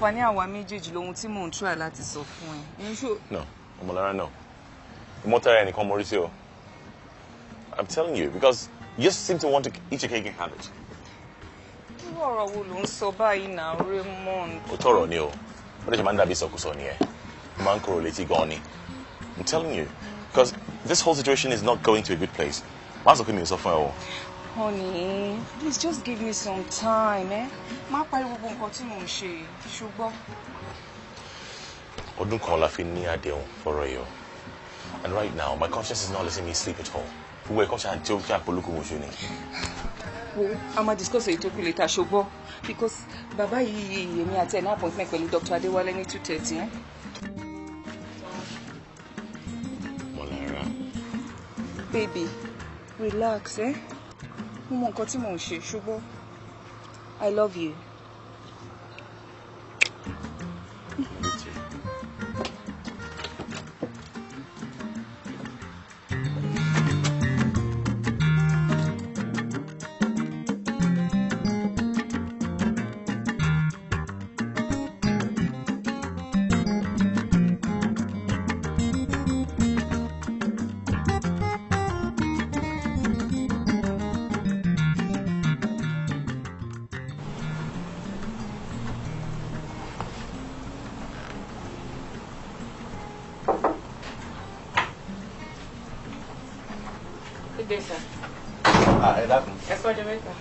Àǹfààní àwa méjèèjì lohun tí mò ń try láti sọ fún ẹ. No, Ọmọlára, no. Ìmọ̀tara ẹnìkan mo rí sí o. I'm telling you, because you just seem to want to eat your cake and have it. Irú ọ̀rọ̀ wo ló ń sọ báyìí náà, Raymond? Ó tọrọ ni o. Ó lè ṣe máa ń dàbí ìsọkúsọ nìyẹn. Ó máa ń kúrò létí gan ni. I'm telling you, because this whole situation is not going to a good place. Má sọ pé mi ò sọ fún ẹ o. Honey, please just give me some time, eh? Má pariwo gbogbo nǹkan tí mò ń ṣe, ṣùgbọ́n. Ọdún kan la fi ní àdéhùn fọ́rọ̀ yìí o. And right now, my conscience is not letting me sleep at all. Gbogbo ẹ̀kọ́ ṣe àǹtí òkè àpolókò mọ̀ṣú ni. Wo, a máa discuss èyí tó kù later, ṣùgbọ́n because bàbá yìí èmi àti ẹ̀ ní appointment pẹ̀lú Dr. Adéwálé ní 2:30, eh? Mọ̀lára. Baby, relax, eh? Mo mọ nǹkan tí mò ń ṣe, ṣùgbọ́n I love you. Me too. Good day, sir. Ẹ dákun. Ẹ kọ́ ọjọ́ mẹ́ta.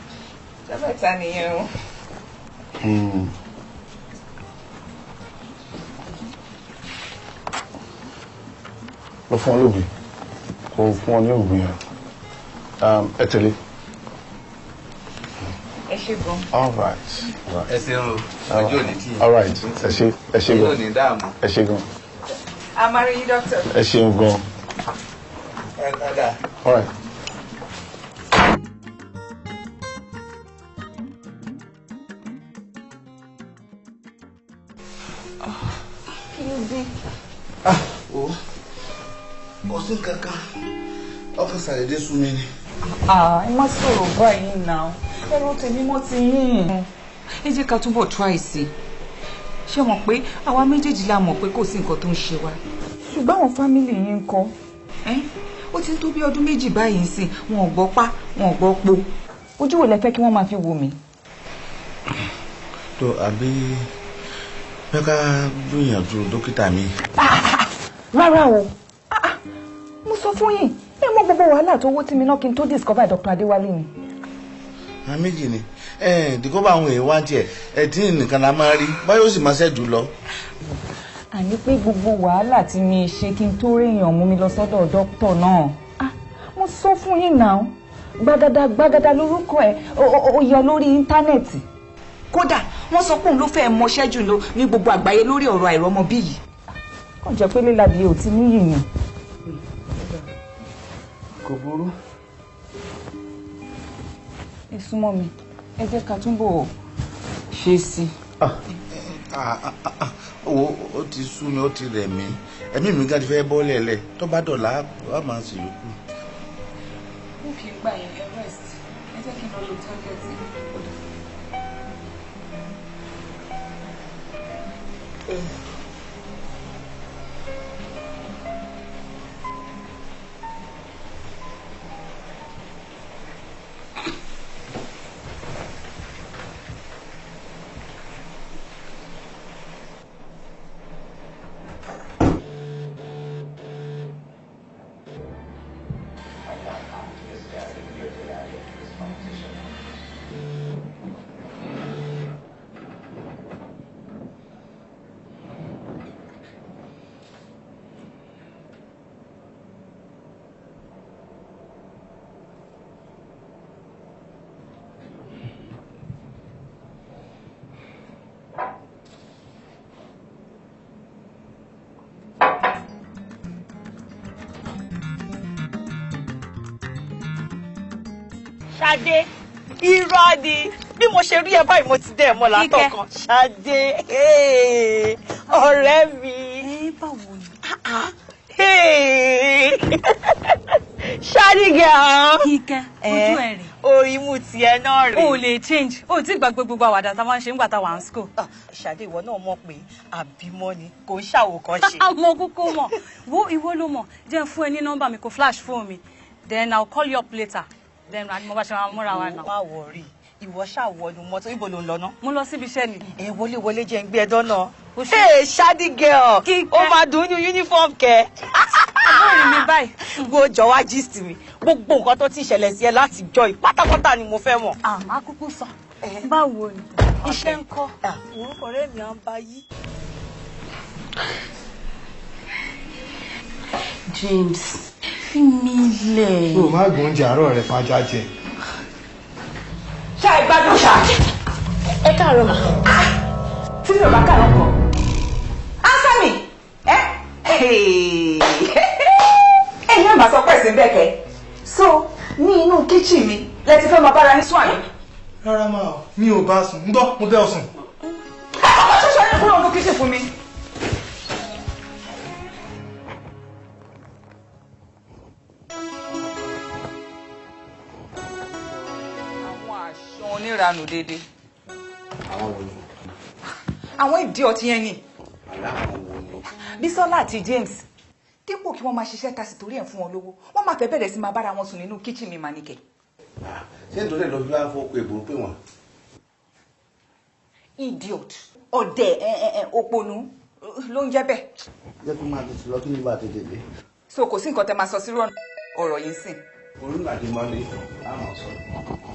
Ọjọ́ mẹ́ta nìyẹn o. Lọ fún ọ lóògùn, kò fún ọ ní oògùn yẹn. Ẹ tẹ̀lé. Ẹ ṣé gan. All right. Ẹ ṣeun o, ọjọ́ òní tí. All right, ẹ ṣé, ẹ ṣé gan. Yóò ní dààmú. Ẹ ṣé gan. A máa rí yín, doctor. Ẹ ṣeun gan. Ẹ kọ́dà. All right. Kí ló dé? O kò sí nǹkan kan, ọkàn ṣàdédé sú mi ni. Ẹ má sọ̀rọ̀ báyìí náà. Ẹ̀rọ tèmi mọ́ ti yín. Ẹ jẹ́ ká túbọ̀ try sí i. Ṣé mọ̀ pé àwa méjèèjì la mọ̀ pé kò sí nǹkan tó ń ṣe wá. Ṣùgbọ́n àwọn fámìlì yín ń kọ́. Ó ti ń tó bí ọdún 2 báyìí sí, wọn ò gbọ́ pa, wọn ò gbọ́ po. Ojú wo lẹ fẹ́ kí wọ́n máa fi wò mí? Tó àbí fẹ́ ká gbìyànjú dókítà mi. Rárá o, mo sọ fún yín, ẹ mọ gbogbo wàhálà tó wó tí mi náà kí n tó discover Dr. Adéwálé ni. Àwọn méjì ni dìkọ́ bá àwọn èèyàn wá tiẹ̀ ẹ tí nìkan la máa rí báyọ̀ ó sì máa ṣẹ́jú lọ. Àní pé gbogbo wàhálà tí mi ṣe kí n tó réèyàn mú mi lọ sọ́dọ̀ dókítà náà. Mo sọ fún yín náà, gbàgàdà gbàgàdà lórúkọ ẹ̀ ó yọ lórí íńtánẹ́ẹ̀tì. Kódà wọ́n sọ pé òun ló fẹ́ mọṣẹ́ jù lọ ní gbogbo àgbáyé lórí ọ̀rọ̀ àìrọ́mọbí yìí. Kàn jẹ́ pé lílàbí ò ti níyì ni. Kò burú. Ẹ súnmọ́ mi, ẹ jẹ́ ká túbọ̀ ṣe sí i. Owó ó ti sú mi, ó ti rẹ̀ mí, ẹ̀mí mi gan ti fẹ́ bọ́ lẹ̀lẹ̀, tó bá dọ̀la á máa sì yòókù. Ó kì í gbà yẹn, ẹ rest, ẹ jẹ́ kí n lọ lo tábìlẹ̀tì. Ṣadé, irọ́ ni bí mo ṣe rí ẹ báyìí mo ti dẹ́ ẹ mọ́ látọ̀kan. Ṣadé, ọ̀rẹ́ mi. Báwo ni? Ṣadé girl. Kíkẹ́, ojú ẹ̀ rè. Orí mú tiẹ̀ náà rèé. O lè change. O ti gbàgbé gbogbo àwàdà tá a máa ń ṣe nígbà tá a wà ní school. Ṣadé, ìwọ náà mọ̀ pé àbímọ ni, kò ń ṣàwòkọ́ṣe. Mo kúkú mọ̀. Wo, ìwọ ló mọ̀. Jẹ́ n fún ẹ ní nọ́mbà mi, kó flash phone mi. Then I'll call you up later. Then mo bá ṣe máa múra wa náà. Má worry. Ìwọ ṣàwọnú mọ́tò, ibo ló ń lọ ná? Mo lọ síbi iṣẹ́ ni. Ẹ wọlé wọlé, jẹ́ ń gbé ẹ dọ́nà. Hey, Ṣadé girl, ó máa dùn ní uniform kẹ. Àbúrò mi báyìí. Wo, jọ wá gist mi. Gbogbo nǹkan tó ti ṣẹlẹ̀ sí ẹ láti jọ yìí pátápátá ni mo fẹ́ mọ̀. Àmọ́ kúkú sọ. Báwo ni? Iṣẹ́ ń kọ́. Orúkọ ọ̀rẹ́ mi à ń bá yí. James, fi mí lẹ̀. O má gbọ́n oúnjẹ àárọ̀ rẹ̀ fájá jẹ. Ṣá ẹ gbádùn ṣá. Ẹ káàárọ̀ mà. Tí mi ò bá kàrọ̀ kọ. Answer me. Ẹ̀yin náà máa sọ pẹ̀sìn bẹ́ẹ̀ kẹ́. So ní inú kíchìn mi lẹ ti fẹ́ máa bára yín sùn àná. Rárá máa, mi ò bá sùn, ń gbọ́, mo bẹ́ ọ sùn. Ẹ kọ́kọ́ ṣoṣo yín kúrò nínú kíchìn fún mi. Àwọn aṣọ oníranù déédéé. Àwọn wo ni? Àwọn ìdí ọtí yẹn ni. Aláwọn wo ni? Bísọ́lá àti James, dípò kí wọ́n máa ṣiṣẹ́ ta sì torí ẹ̀ fún wọn lówó, wọ́n máa fẹ́ bẹ̀rẹ̀ sí máa bára wọn sùn nínú kíchìn mi mànìkẹ́. Ṣé nítorí ẹ̀ lọ fi wá fọ́ pé èbó pé wọ́n? Idiot, ọ̀dẹ̀, òpònú ló ń jẹ́ bẹ́ẹ̀. Jẹ́ kó máa tètè lọ kí ní bá tètè dé. So kò sí nǹkan tẹ́ máa sọ sí ọ̀rọ̀ yìí sìn. Orú àti mọ́lé á máa sọ.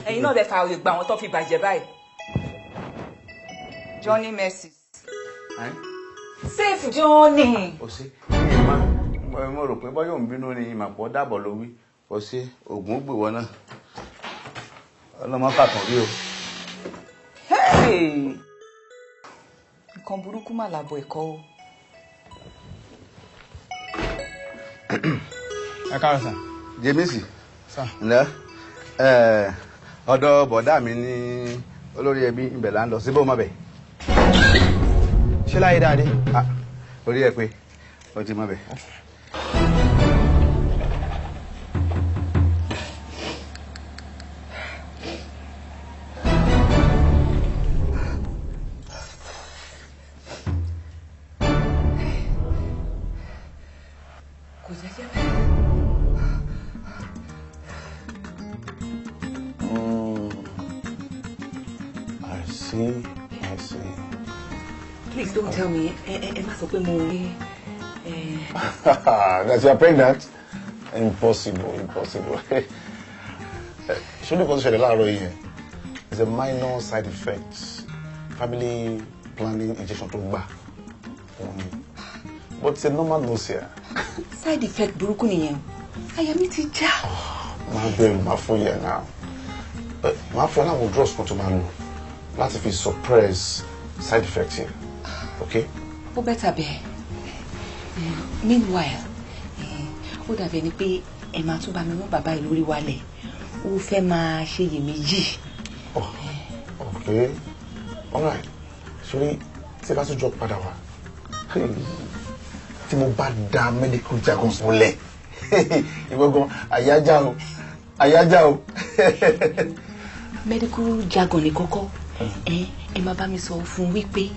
Ẹ̀yin náà lè fa òye gbà wọn tó fi bàjẹ́ báyìí. Johnny Mercy. Safe journey. O ṣe mo rò pé bọ́yọ̀ ń bínú ni ìmàpọ̀ dàbọ̀ ló wí. O ṣe oògùn ó gbè wọ́n náà. Ọlọ́mọ kàtàn rí o. Nǹkan burúkú mà làbọ̀ ẹ̀kọ́ o. Ẹ káàárọ̀ sà. Jemisi. Sà. Ǹlẹ́ ọ̀dọ̀ bọ̀dá mi ní olórí ẹbí ibẹ̀ là ń lọ síbò mọ́ bẹ̀. Ṣé láyé dáadé? Orí ẹ pé o ti mọ́ bẹ̀. Kò jẹ́ jẹ́ bẹ́ẹ̀. I see, I see. Please don't tell me. Ẹ má sọ pé mo rí. That you are pregnant? Impossible, impossible. Ṣé ní nǹkan tó ṣẹlẹ̀ láàárọ̀ yìí yẹn? It's a minor side effect. Family planning injection tó gbà. Òun ni. But it's a normal nausea. Side effect burúkú nìyẹn. Àyà mi ti já. Má bẹ̀rù, má fòyà náà. Má fún ẹ láwọn drugs kan tó máa lò láti fi suppress side effect yẹn. Okay? Ó better bẹ́ẹ̀. Meanwhile, ó dàbí ẹni pé ẹ máa tún bá mi mú bàbá yìí lórí wálẹ̀. Ó fẹ́ máa ṣe iyèméjì. Okay. All right. Sorry, tí bá tún jọ padà wá. Tí mo bá da medical jargons múlẹ̀. Ìwọ gan, àyájá o. Àyájá o. Medical jargon ní kọ́kọ́. Ẹ máa bá mi sọ fún wípé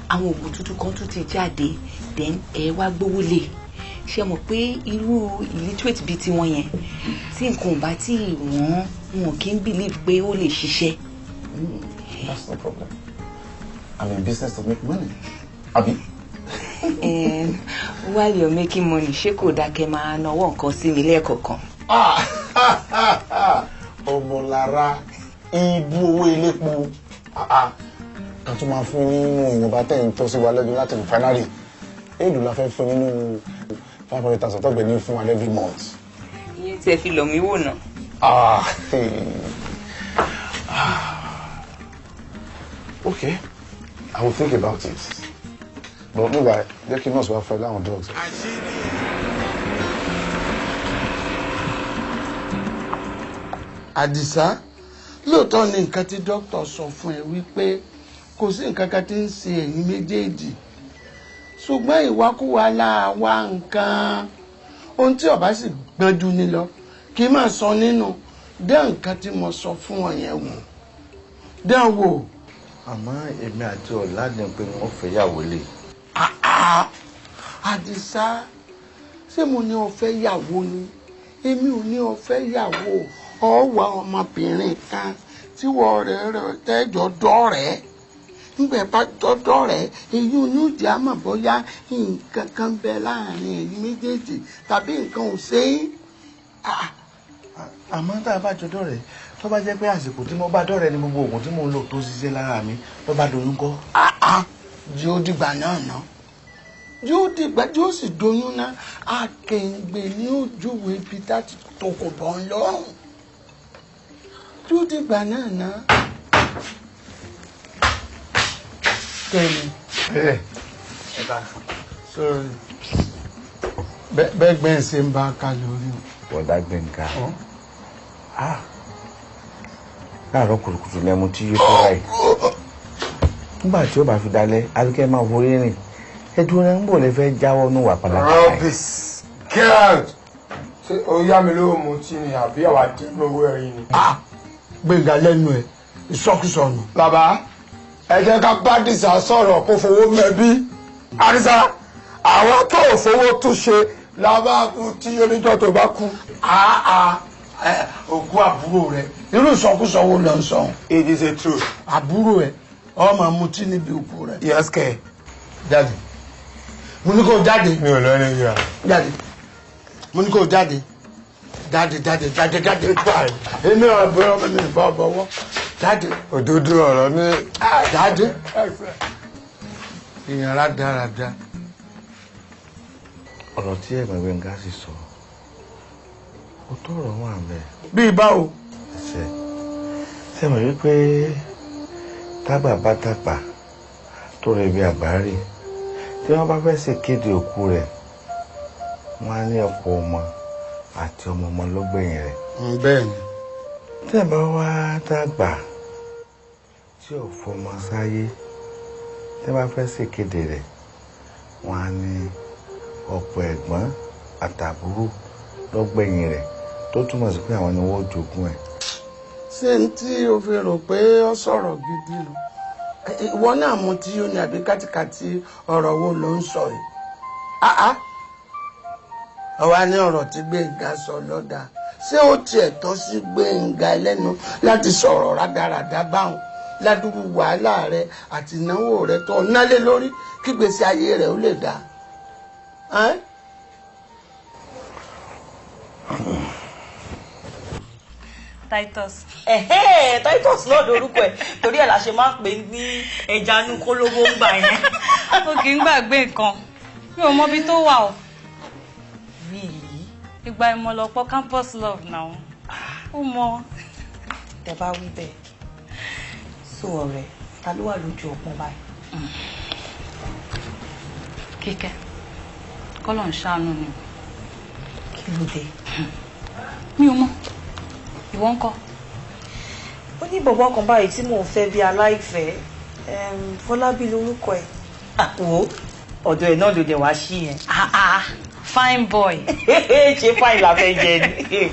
àwọn oògùn tuntun kan tún ti jáde, then ẹ wá gbówó lé. Ṣé mọ̀ pé irú illiterate bíi tiwọn yẹn, tí nǹkan ò bá tí wọ́n, wọn kì í believe pé ó lè ṣiṣẹ́. That's no problem. I'm in business to make money. Abi? While you're making money, ṣé kò dáa kẹ́ máa nawọ́ nǹkan sí mi lẹ́ẹ̀kọ̀ọ̀kan? Ọmọlára, ibú owó ilépo. Ká tún máa fún nínú ìwọ̀nba tẹ̀ ń tọ́ sí wa lẹ́nu láti refinery. Èlò la fẹ́ fún nínú 500,000 tọ́gbẹ̀ ní fún wa every month. Ìyẹn tí ẹ fi lọ̀ mí wò náà. Okay, I will think about it. But meanwhile, jẹ́ kí nurse wá fẹ́ láwọn drugs. Àdìsá, lóòótọ́ ni nǹkan tí dókítà sọ fún ẹ wípé kò sí nǹkan kan tí ń ṣe ẹ̀yin méjèèjì, ṣùgbọ́n ìwákúwà láwa nǹkan ohun tí ọba sì gbọ́njú ní lọ kì í máa sọ nínú Dá nǹkan tí mo sọ fún ọ yẹn wò, dá wò. Àmọ́ èmi àti ọ̀làdìn pé wọ́n fẹ́ yàwó lé. Àdìsá, ṣé mo ní o fẹ́ yàwó ni? Èmi ò ní o fẹ́ yàwó. Ọ wá ọmọbìnrin kan tí wọ́n rẹ̀ tẹ́jọ́ dọ́rẹ̀ẹ́. Nígbà bá dọ́dọ́ rẹ̀, èyí ò ní ó jẹ́ àmọ̀ bóyá nǹkan kan bẹ láàrin ẹ̀yin méjèèjì tàbí nǹkan ò ṣe é. Àmọ́ tá a bá jọ dọ́rẹ̀ẹ́, tó bá jẹ́ pé àsìkò tí mo bá dọ́rẹ̀ẹ́ ni gbogbo oògùn tí mò ń lò tó ṣiṣẹ́ lára mi, tó bá doyún kọ́. Jí ó dìgbà náà ná, jí ó dìgbà, jí ó sì doyún ná. Akèǹgbè ní ojúwe ibi tá ti tòkò bọ̀ ń lọ́rùn. Jí ó dìgbà náà ná. Kẹ́mi. Sorry. Bẹ́ẹ̀ gbẹ́ ṣe ń bá a ká lórí o. Bọ̀dá Gbẹ̀ngà. Láàárọ̀ kùtùkùtù lẹ́mu tí yóò tó báyìí. Nígbà tí ó bá fi dalẹ̀, Abíkẹ́ máa forí rìn. Ẹdùn rẹ̀ ń bò lè fẹ́ jáwọ́ nù wà pàlàpàlà. Rubbish. Get. Ṣé o yá mi lówó mu tí ni àbí àwa dín owó ẹ̀rín ni? Gbẹ̀ngà lẹ́nu ẹ̀, ìsọkúsọ nù. Bàbá, ẹ jẹ́ ká bá Àdìsá sọ̀rọ̀ kó fowó mẹ́bí. Àdìsá, àwọn tó ò fowó tún ṣe la bá kú tí oníjọ́ tó bá kú. Òkú àbúrò rẹ, irú ìsọkúsọ wo ló ń sọ? It is a truth. Àbúrò ẹ, ọmọ mutí níbi òkú rẹ. Yes kẹ. Jáde. Mo ní kó jáde. Mi ò lọ ní ìyá. Jáde. Mo ní kó jáde. Jáde jáde jáde jáde. Èmi ò bẹ ọmọ mi bọ́ bọ́wọ́. Jáde. Òdodo ọ̀rọ̀ ní. Jáde. Èèyàn rádaràda. Ọ̀rọ̀ tí ẹ̀gbọ́n Gbẹ̀ngà sì sọ, ó tó ọ̀rọ̀ wà mẹ́. Bí báwo? Ṣé ṣé mo rí pé tágbà bá tàpá tó rẹ̀ bí àgbáre, tí wọ́n bá fẹ́ ṣèkéde òkú rẹ̀, wọ́n á ní ọ̀pọ̀ ọmọ àti ọmọ ọmọ lọ́gbẹ̀yìn rẹ̀. Bẹ́ẹ̀ ni. Tí ẹ̀ bá wá dàgbà tí ò fọmọ sáyé, tí wọ́n bá fẹ́ ṣèkéde rẹ̀, wọ́n á ní ọ̀pọ̀ ẹ̀gbọ́n àtàbúrò lọ́gbẹ̀yìn rẹ̀, tó túmọ̀ sí pé àwọn ni wọ́n jogún ẹ̀. Ṣé n tí o fi rò pé ó sọ̀rọ̀ gidi lọ? Ìwọ náà mu tí ó ní àbí kátikàti ọ̀rọ̀ wo ló ń sọ yìí? Ọ̀wá ní ọ̀rọ̀ tí Gbẹ̀ngà sọ lọ́dà. Ṣé ó tiẹ̀ tọ́ sí Gbẹ̀ngà lẹ́nu láti sọ̀rọ̀ rádaràda báwọn? Ládùúgbò wàhálà rẹ àti ìnáwó rẹ tó nálé lórí kí gbèsè ayé rẹ ó lè dáa. Titus. Titus náà lorúkọ ẹ̀, torí ẹ̀ la ṣe máa ń pè ní ẹja inú kólóbó ń gbà yẹn. Mo kì í gbàgbé nǹkan, mi ò mọ ibi tó wà o. Really? Ìgbà ìmọ̀lọ́pọ̀ campus love náà. Ó mọ. Tẹ bá wí bẹ́ẹ̀. So ọ̀rẹ́, ta ló wà lójú ọpọ́n báyìí? Kíkẹ́, kọ́lọ̀ ń ṣàánú ni. Kí ló dé? Mi ò mọ̀. Ìwọ ńkọ́? Ó ní bọ̀bọ̀ kan báyìí tí mò ń fẹ́ bí aláìfẹ́. Fọlábí lorúkọ ẹ̀. Àpò ọ̀dọ̀ ẹ̀ náà ló dẹ̀ wá sí yẹn. Fine boy. Ṣé fine la fẹ́ jẹ ni?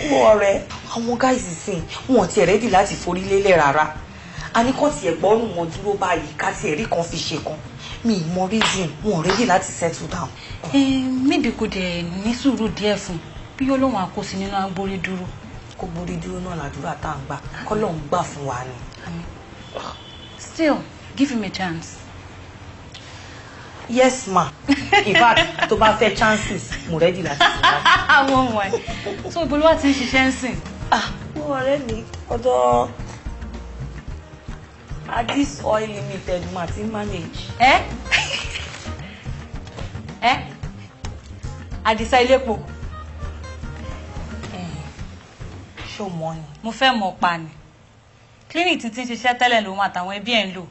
Wọ́n ọ̀rẹ́, àwọn guys sìn, wọn ò tiẹ̀ rẹ́dì láti forí lélẹ̀ rárá. A ní kàn tiẹ̀ gbọ́rùn wọn dúró báyìí ká tiẹ̀ rí kan fi ṣe kan. Mi ì mọ reason, wọn ò rẹ́dì láti settle down. Maybe kò dẹ̀ ní sùúrù díẹ̀ fún bí yóò lóun àkóso nínú agbórí dúró. Kó borí dúró náà làdúrà tá à ń gbà, kọ́lọ́hún gbà fún wa ni. Still, give him a chance. Yes ma. In fact, tó bá fẹ́ chances, mo ready láti fún wa. Àwọn ọmọ ẹ̀. So ibo ló wá ti ń ṣiṣẹ́ ń sìn? Mo ọ̀rẹ́ mi, ọ̀dọ̀ Addis Oil Limited ma ti manage. Ẹ́ ẹ́ Àdìsá Ilépo. Ṣé o mọ̀ ni? Mo fẹ́ mọ̀ pa ni. Clinic tí ń ṣiṣẹ́ tẹ́lẹ̀ lòun àtàwọn ẹbí ẹ̀ ń lò.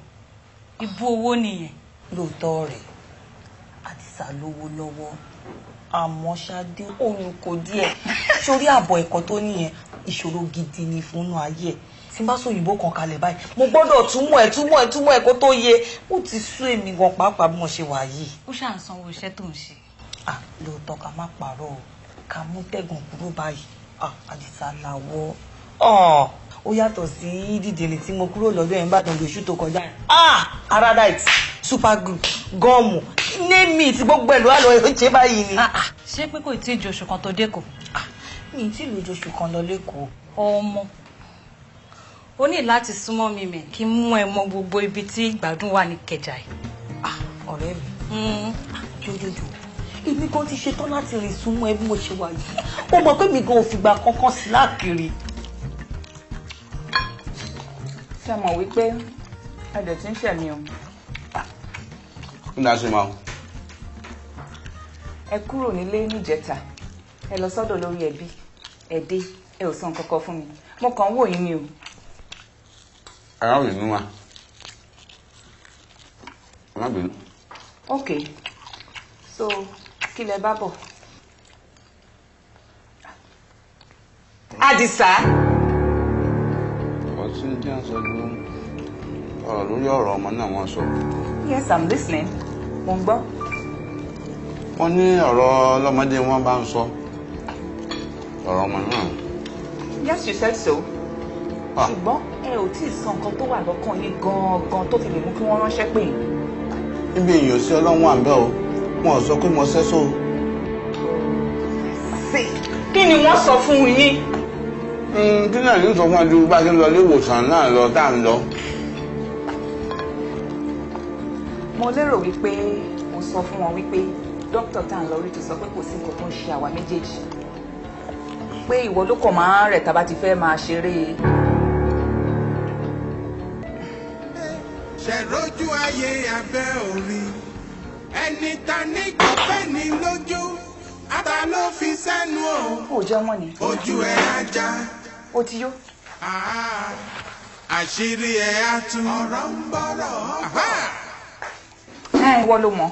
Ibú owó nìyẹn. Lóòótọ́ rẹ̀, Àdìsá lówó lọ́wọ́. Àmọ́ Ṣadé òun kò díẹ̀. Sórí àbọ̀ ẹ̀kọ́ tó nìyẹn, ìṣòro gidi ni fúnnú ayé ẹ̀. Tí n bá sọ òyìnbó kan kalẹ̀ báyìí, mo gbọ́dọ̀ túmọ̀ ẹ̀ túmọ̀ ẹ̀ túmọ̀ ẹ̀ kó tó yé. Ó ti sú èmi gan pàápàá bí mo ṣe wà yìí. Ó ṣáà ń sanwó iṣẹ́ tó ń ṣe. Lóòótọ́ ká má parọ́ o, ká mú tẹ̀gàn kúrò báyìí. Àdìsá làwọ̀ Ó yàtọ̀ sí dídìrín tí mo kúrò lọ́dọ̀ ẹ̀ ń bàdàn lóṣù tó kọjá. Aradite, super glue, gọ́ọ̀mù, name it, gbogbo ẹ̀ ló wà lọ́wọ́ ṣe báyìí ni. Ṣé pé kò tí ì ju oṣù kan tó dé kò? Mi tí ì lò ju oṣù kan lọ lẹ́kọ̀ọ́. Ọmọ, o ní láti súnmọ́ mi mẹ́ kí n mú ẹ mọ gbogbo ibi tí ìgbádùn wà ní Ìkẹjà yìí. Ọ̀rẹ́ mi, jòjòjò, èmi gan ti ṣetán láti rìn súnmọ́ ẹ bí mo ṣe wà yìí. Ó mọ̀ pé mi gan ò fìgbà kankan sí láàkiri. Ṣé mọ̀ wípé ẹ̀dẹ̀ tí ń ṣẹ̀ mí o? Kí ni a ṣe máa? Ẹ kúrò nílé níjẹta, ẹ lọ sọ́dọ̀ lórí ẹbí, ẹ dé, ẹ ò san kankan fún mi. Mo kàn ń wò yín ni o. Ara ò ní wa. Ẹ má bínú. Ok, so kí lẹ bá bọ̀? Àdìsá. Ọtí ń jẹ́ àṣọ ju ọ̀rọ̀ lórí ọ̀rọ̀ ọmọ náà wọ́n sọ. Yes, I'm listening. Mo ń gbọ́. Wọ́n ní ọ̀rọ̀ ọlọ́mọdé wọn bá ń sọ. Ọ̀rọ̀ ọmọ náà. Yes, you said so. Ṣùgbọ́n ẹ ò tí ì sọ nǹkan tó wà lọ́kàn yín gan-an tó fi lè mú kí wọ́n ránṣẹ́ pè yín. Níbi èèyàn sí ọlọ́run àbẹ́ o, wọn ò sọ pé mo sẹ́sọ. Kí ni wọ́n sọ fún yín? Kí náà ní sọ fún wa ju bá a ṣe ń lọ ilé ìwòsàn náà lọ tá à ń lọ. Mo lérò wípé mo sọ fún wọn wípé dókítà tá à ń lọ rí ti sọ pé kò sí nǹkan tó ń ṣe àwa méjèèjì. Pé ìwọ ló kàn máa ń rẹ̀ tá a bá ti fẹ́ máa ṣeré. Ṣẹ̀rójú ayé abẹ́ orí ẹni ta ní kò fẹ́ ní lójú ata ló fi sẹ́nu o. Ó jẹ́ wọ́n ni. Ojú ẹ̀ ajá. Ó ti yó. Àṣírí ẹ̀ á tú. Ọ̀rọ̀ ń bọ̀rọ̀ bọ̀. Ẹ ìwọ ló mọ̀.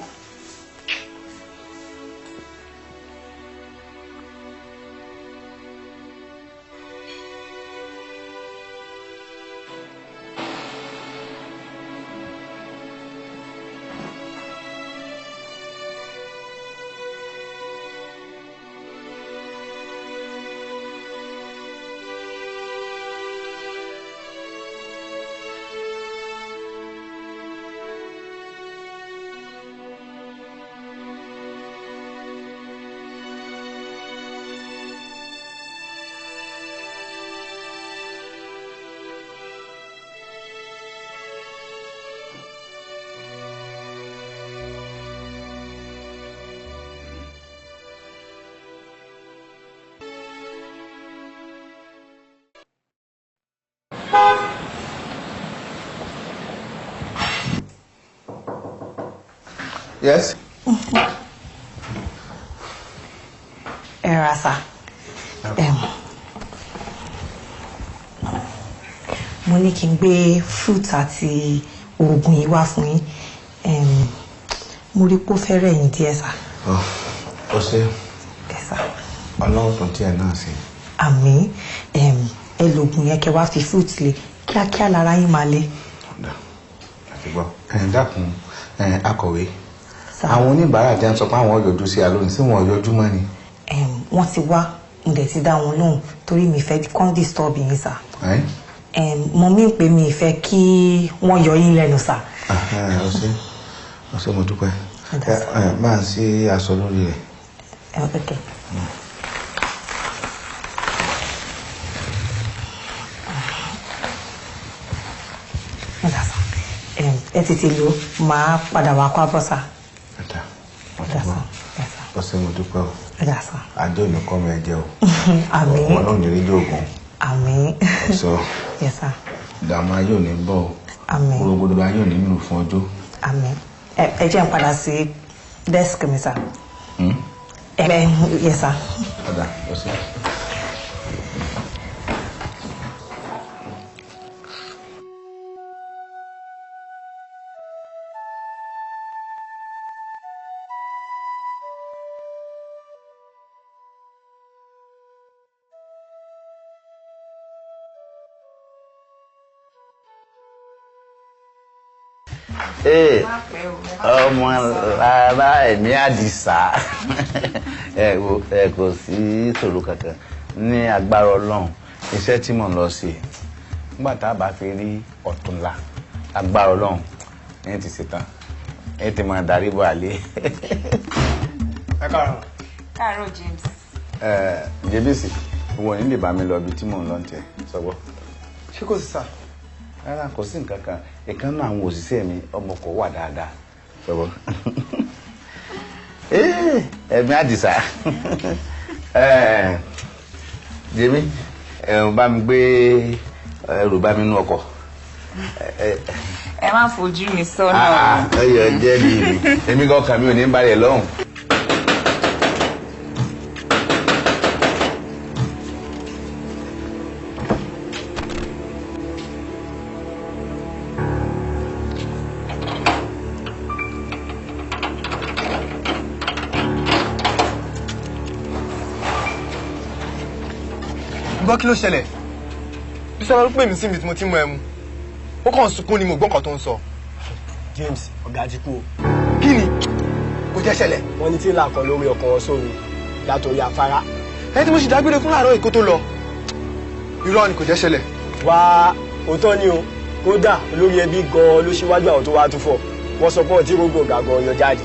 Yes. Ẹ ra sá. Mo ní kí n gbé fruit àti oògùn yìí wá fún yín. Mo rí pé ó fẹ́ rẹ̀ yín díẹ̀ sá. Ó ṣe. Ọlọ́run tó tiẹ̀ náà sí. Àmín. Ẹ lo oògùn yẹn kẹ́ wá fi fruit lé kíákíá lára yín máa le. Àti gbọ́. Ẹ dákun akọ̀wé. Àwọn oníbàárà jẹ́ ń sọ pé àwọn yọjú sí alóhùn sí wọn yọjú mọ́ ni. Wọ́n ti wá, mo dẹ̀ ti dá wọn lóhùn torí mi fẹ́ kán disturb yín sá. Mo mí pé mi fẹ́ kí wọ́n yọ yín lẹ́nu sá. Ó ṣé mo dúpẹ́. Máa ń sí aṣọ lórí rẹ̀. Okay. Ẹ tètè lò máa padà wá kó abọ́ sá. Ó ṣé mo dúpẹ́ o. Adé òní kọ́ mi ẹ jẹ́ o. Àmín. Wọn náà ní rí oògùn. Àmín. Sọ Yes sir. ìdààmú ayé ò ní bọ̀ o. Àmín. Gbogbo ayé ò ní lù fún ọjọ́. Àmín. Ẹ jẹ́ n padà sí desk mi sá. Ẹ yes sir. Ọ̀dà ó ṣé. Ọmọ lára ẹ̀mí Àdìsá ẹ kò sí ìṣòro kankan ní agbára Ọlọ́run. Iṣẹ́ tí mò ń lọ sí nígbà tá a bá fi rí ọ̀túnla agbára Ọlọ́run ní ti ṣetán ní ti máa darí bọ̀ àlẹ́. Ẹ káàárọ̀. Káàárọ̀ James. Ẹ Jébísì, ìwọ ní lè bá mi lọ ibi tí mò ń lọ ń tẹ sọgbọ́. Ṣé kò sí sà? Rárá, kò sí nǹkan kan. Ìkan náà àwọn òṣìṣẹ́ mi ọmọ kò wà dáadáa sọgbọ́. Ẹ̀mí Àdìsá, Jèmí, ẹ̀rù bá mi gbé ẹrù bá mi nú ọkọ̀. Ẹ má fojú mi sọ́nà. Ẹyọ jẹ́ mi èmi gan kàn mí ò ní balẹ̀ lọ́hùn. Gbọ́, kí ló ṣẹlẹ̀? Bísọ́lá ló pè mí sí ibi tí mo ti mú ẹmu. Ó kàn ń sunkún ni, mo gbọ́ nǹkan tó ń sọ. James, ọ̀gá ti kú o. Kí ni? Kò jẹ́ ṣẹlẹ̀. Wọ́n ní tí ìlà kan lórí ọkọ̀ wọn sómi látòrí afárá. Ẹni tí mo sì dágbére fún láàárọ̀ ìkó tó lọ. Irọ́ ni, kò jẹ́ ṣẹlẹ̀. Wá, òótọ́ ni o. Kódà olórí ẹbí gan-an ló ṣíwájú àwọn tó wá túfọ̀. Wọ́n sọ pé ọtí gbogbo ọ̀gá gan-an yọ jáde.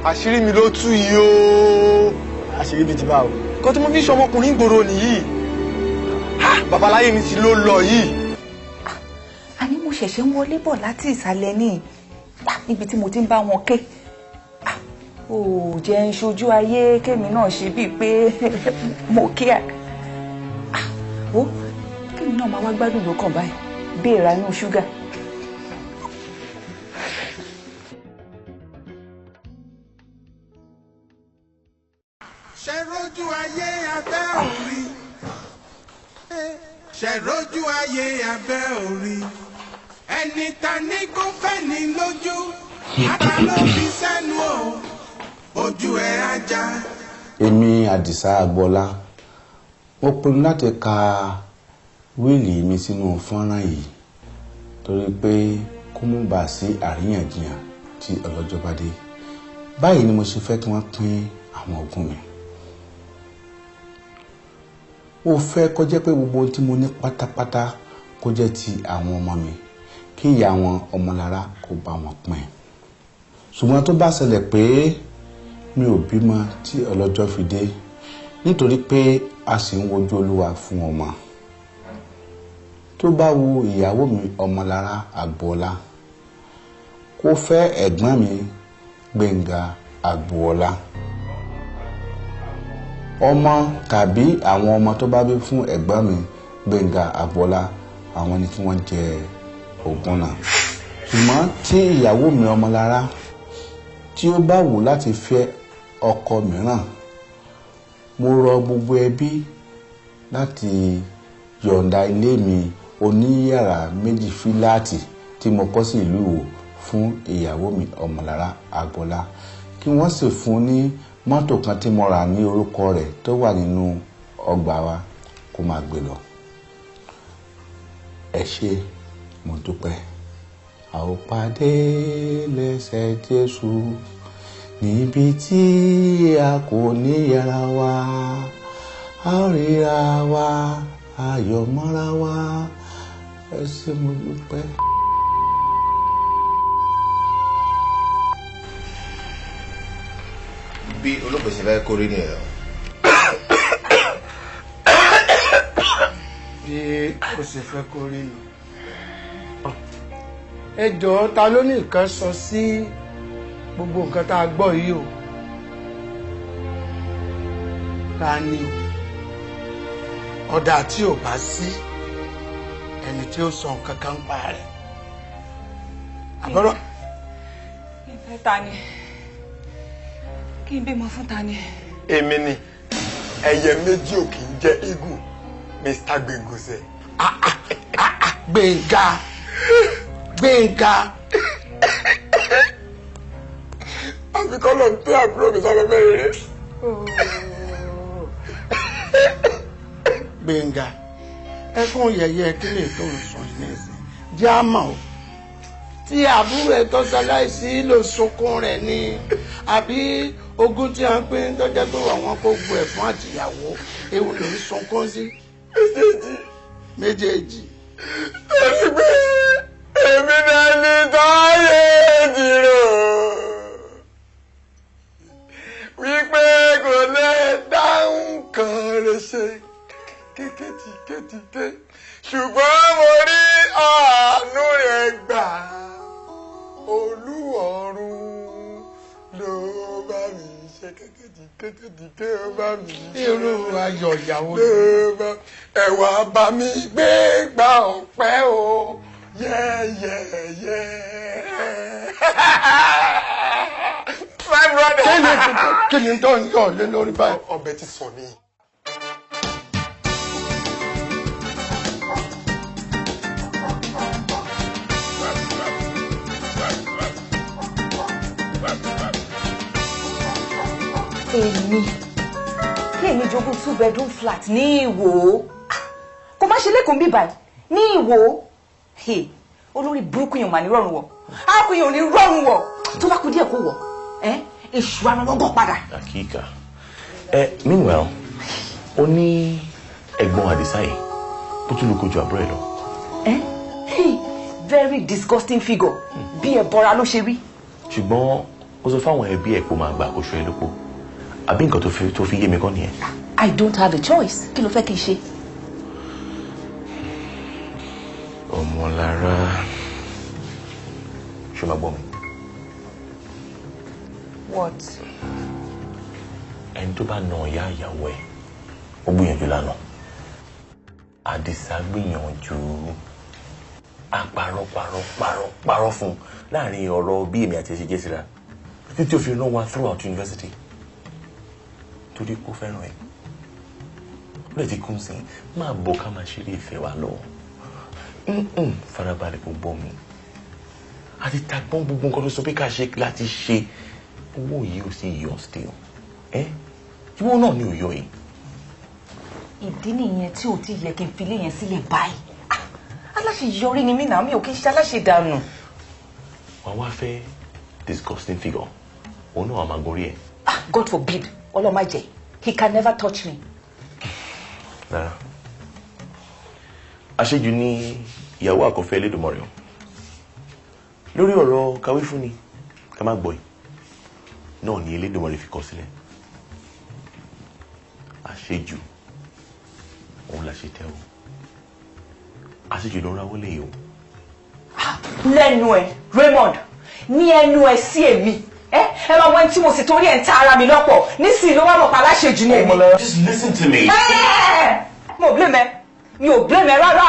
Àṣírí mi ló tú yìí o. Àṣírí bíi ti báwo? Nǹkan tí mo fi ń ṣọmọkùnrin gbòòrò nìyí. Babaláyé mi ti ló lọ yìí. Àní mo ṣẹ̀ṣẹ̀ ń wọlé bọ̀ láti ìsàlẹ̀ ní níbi tí mo ti ń bá wọn ké. Ó jẹ́ ń ṣojú ayé kémi náà ṣe bíi pé mo kí ẹ̀. Ó kémi náà máa wá gbádùn ló kàn báyìí bí èèrà inú ṣúgà. Ṣẹ̀rójú ayé abẹ́ òrí, ṣẹ̀rójú ayé abẹ́ òrí, ẹni ta ní kó fẹ́ ní lójú, ata ló fi sẹ́nu o, ojú ẹ̀ ajá. Èmi Àdìsá Agboola, mo pinnu láti ka wíìlì mi sínú fọ́nrán yìí torí pé kó mú bàa sí àríyànjiyàn tí ọlọ́jọ́ bá dé. Báyìí ni mo ṣe fẹ́ kí wọ́n pín àwọn ogún mi. Mo fẹ́ kó jẹ́ pé gbogbo ohun tí mo ní pátápátá kó jẹ́ ti àwọn ọmọ mi, kí ìyá wọn Ọmọlára kó bá wọn pín. Ṣùgbọ́n tó bá ṣẹlẹ̀ pé mi ò bímọ tí ọlọ́jọ́ fi dé, nítorí pé a sì ń wojú Olúwa fún ọmọ, tó bá wu ìyàwó mi Ọmọlára Agboola kó fẹ́ ẹ̀gbọ́n mi Gbénga Agboola, ọmọ tàbí àwọn ọmọ tó bá bí fún ẹ̀gbọ́n mi Gbénga Agboola, àwọn ni kí wọ́n jẹ ogún náà. Ṣùgbọ́n tí ìyàwó mi Ọmọlára tí ó bá wù láti fẹ́ ọkọ mìíràn, mo rọ gbogbo ẹbí láti yọ̀ǹda ilé mi oníyàrá 2 fíláàtì tí mo kọ́ sí ìlú Ìwó fún ìyàwó mi Ọmọlára Agboola, kí wọ́n sì fún ní mọ́tò kan tí mo rà ní orúkọ rẹ̀ tó wà nínú ọgbà wa kó máa gbé lọ. Ẹ ṣé, mo dúpẹ́. A ó pàdé lẹ́sẹ̀ Jésù níbi tí a kò ní yẹra wa, a ó ríra wa, ayọ̀ mọ́ra wa. Ẹ ṣé, mo dúpẹ́. Bí olóògbé ṣe fẹ́ kórè nìyẹn o. Bí o ṣe fẹ́ kórè nù. Ẹ jọ̀ọ́, ta ló ní nǹkan sọ sí gbogbo nǹkan tá a gbọ́ yìí o? Ta ni o? Ọ̀dà tí ò bá sí ẹni tí ó sọ nǹkan kan pa rẹ̀. Àbọ̀rọ̀. Ìfẹ́ ta ni? Kí n bímọ fún ta ni? Èmi ni ẹyẹ méjì ò kì í jẹ eagle, Mr. Gbengosẹ. Gbénga, Gbénga. Àfi kọ́ ló ń tẹ́ àbúrò mi sáfẹ́fẹ́ rere. Gbénga, ẹkún yẹ̀yẹ́ kí lè tó ń sọ yìí nísìn jẹ́ àmọ́ o, tí àbúrò ẹ̀ tó ṣaláìsí ló sunkún rẹ̀ ni, àbí ogún tí a ń pín tó jẹ́ pé àwọn kò gbọ́ ẹ̀ fún àtìyàwó, ewu ló ń sunkún sí. Méjèèjì. Méjèèjì. Torí pé èmi náà ní táyé dìrò wípé kò lè dá nǹkan rẹ̀ ṣe kékétíkétíké, ṣùgbọ́n mo rí àánú rẹ̀ gbà. Olúọ̀run ló bá mi ṣe kékétíkétíké, ó bá mi ṣe. Irú ayọ̀ ìyàwó ló bá ẹ̀wà bá mi gbé gba ọ̀pẹ o. Yeah. My brother. Kí ni tó ń yọ̀ lé lórí báyìí? Ọbẹ̀ ti sọ ni. Èmi kí èmi jogún 2-bedroom flat ní Ìwó, kò má ṣe lẹ́kùn bíbá ní Ìwó. Olórí burúkú yẹn ò mà ní rọrùn wọ̀, arákùnrin yẹn ò ní rọrùn wọ̀, tó bá kú díẹ̀ kó wọ̀ ẹ́ èṣù ara wọn gàn padà. Akíkà ẹ meanwhile ó ní ẹ̀gbọ́n Àdìsá yìí bó tún lù kojú àbúrò ẹ̀ lọ. Very disgusting figure bí ẹ̀bọra ló ṣe rí. Ṣùgbọ́n ó sọ fáwọn ẹbí ẹ̀ pé ó máa gba oṣù ẹ lópo, àbí nǹkan tó fi yé mi kọ́ nìyẹn. I don't have a choice. Kí ló fẹ́ kí n ṣe? Ọmọlára, ṣé o máa gbọ́ mi? What? Ẹni tó bá na ìyá ìyàwó ẹ̀, ó gbìyànjú lánàá. Àdìsá gbìyànjú, a parọ́ parọ́ parọ́ parọ́ fún un láàrin ọ̀rọ̀ bí èmi àti ẹ̀ ṣe jẹ́ síra títí ó fi rán wa throughout university torí kó fẹ́ràn ẹ̀. Ó lè ti kún sí i, máa bọ̀ ká máa ṣeré ìfẹ́ wa lọ. Farabalẹ̀ kò gbọ́ mi. Àti tagbọ́n gbogbo nǹkan tó sọ pé ká ṣe láti ṣe, owó yìí ò sí yọ still. Ẹ́ tí wọ́n náà ní ò yọ yìí. Ìdí nìyẹn tí ò ti yẹ kí n fi ilé yẹn sílẹ̀ báyìí. Aláṣeyọrí ni mí náà, mi ò kí ń ṣe aláṣedànù. Wàá wá fẹ́ disgusting figure, òun náà wàá máa gorí ẹ̀. God forbid, Ọlọ́run má jẹ́, he can never touch me. Rárá, àṣejù ni ìyàwó àkọ́fẹ́ Elédùmarè o. Lórí ọ̀rọ̀ kàwé fúnni ká má gbọ́ yìí náà ni Elédùmarè fi kọ sílẹ̀. Àṣejù òun la ṣe tẹ́ o, àṣejù ló ń rawọ́ lé o. Lẹ́nu ẹ̀ Raymond, ní ẹnu ẹ̀ sí èmi, ẹ máa wọ ẹni tí mo sì torí ẹ̀ ń ta ara mi lọ́pọ̀ nísìnyí ló wá mọ̀ pa aláṣejù ni èmi. Ọmọlára, just listen to me. Mo blame ẹ, mi ò blame ẹ rárá.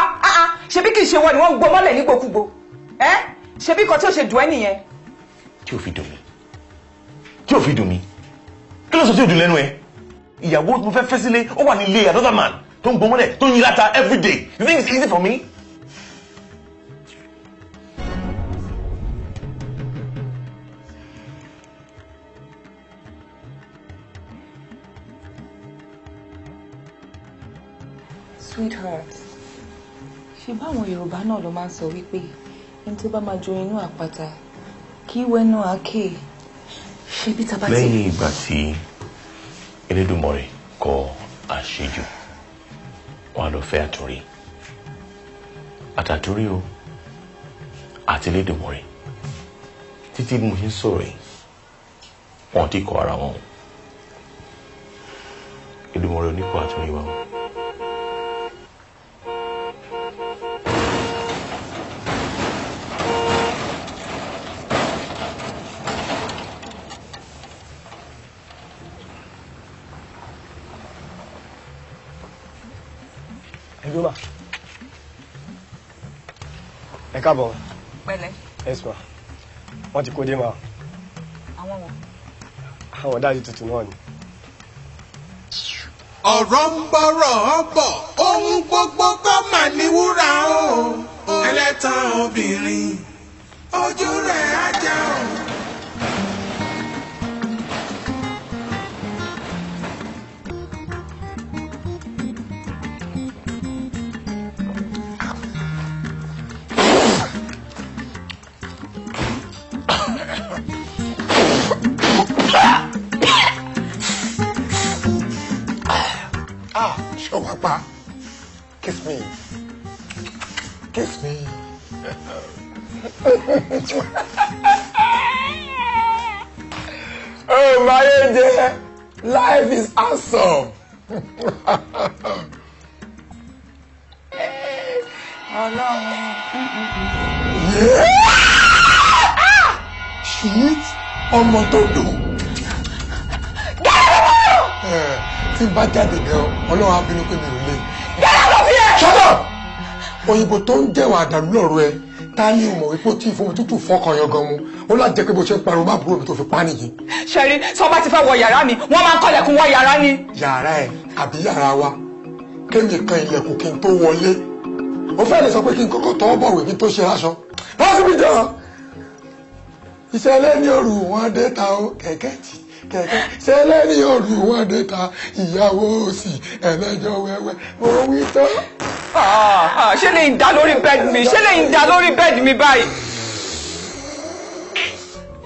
Ṣebí kì í ṣe wọ́n ni wọ́n ń gbọ́ mọ́lẹ̀ nígbòkúgbò, ṣebí kan tí ó ṣe dùn ẹ́ nìyẹn. Tí ò fi dùn mí, tí ò fi dùn mí, kí ló sọ tí ò dùn lẹ́nu ẹ? Ìyàwó mo fẹ́ fẹ́ sílé, ó wà nílé another man tó ń gbọ́ mọ́lẹ̀ tó ń yí láta every day. You think it's easy for me? Sweetheart, ṣe báwọn Yorùbá náà ló máa ń sọ wípé ẹni tó bá máa jó inú àpáta kí wẹ́nu àáké, ṣe bí taba ti. Lẹ́yìn ìgbà tí Elédùmarè kọ àṣejù, wọn á lọ fẹ́ àtúnrí àtàtúrí o àti Elédùmarè títí bí mo ṣe ń sọ̀rọ̀ yìí wọn ti kọ ara wọn o. Elédùmarè oníkọ àtúnrí wa o. Ẹ káàbọ̀. Pẹ̀lẹ́. Yes ma. Wọ́n ti kó dé ma. Àwọn wo? Àwọn dájú tuntun náà ni. Ọ̀rọ̀ ń bọ̀rọ̀ bọ̀, ohun gbogbo kọ́ mà ní wúrà o. Ẹlẹ́tàn obìnrin, ojú rẹ̀ á já o. Ṣé wàá pa? Kiss me. Kiss me. Oh, my dear, life is awesome. Sweet, ọmọ tó dùn. Tí n bá jáde gan, Ọlọ́run á bínú pé mi ò lè. Get out of here! Shut up! Òyìnbó tó ń jẹ̀wọ̀ àdàlú lọ́rọ̀ ẹ, ta ni o mọ̀ wípé ó tí ìfowó tútù fọkàn yan gan mu? Ó láti jẹ́ pé bó ṣe ń pariwo má búrò mi tó fi pa nìyí. Ṣẹ̀rí, sọ bá ti fẹ́ wọ yàrá mi, wọ́n máa ń kọ́lẹ̀kùn wọ yàrá ni. Yàrá ẹ̀ àbí yàrá wa, kémi kan ilẹ̀kùn kí n tó wọlé. Ó fẹ́ lè sọ pé kí n kọ́kọ́ tọwọ́ bọ̀wé kí n tó ṣe aṣọ. Bọ́sibí jọ! Ìṣẹ̀lẹ̀ ní òru wọn dé ta ó kẹ̀kẹ́ tì kẹ̀kẹ́. Ìṣẹ̀lẹ̀ ní òru wọn dé ta ìyàwó òsì ẹlẹ́jọ́ wẹ́wẹ́. Mo wí tán. Ṣé lè ń dá lórí bẹ́ẹ̀dì mi? Ṣé lè ń dá lórí bẹ́ẹ̀dì mi báyìí?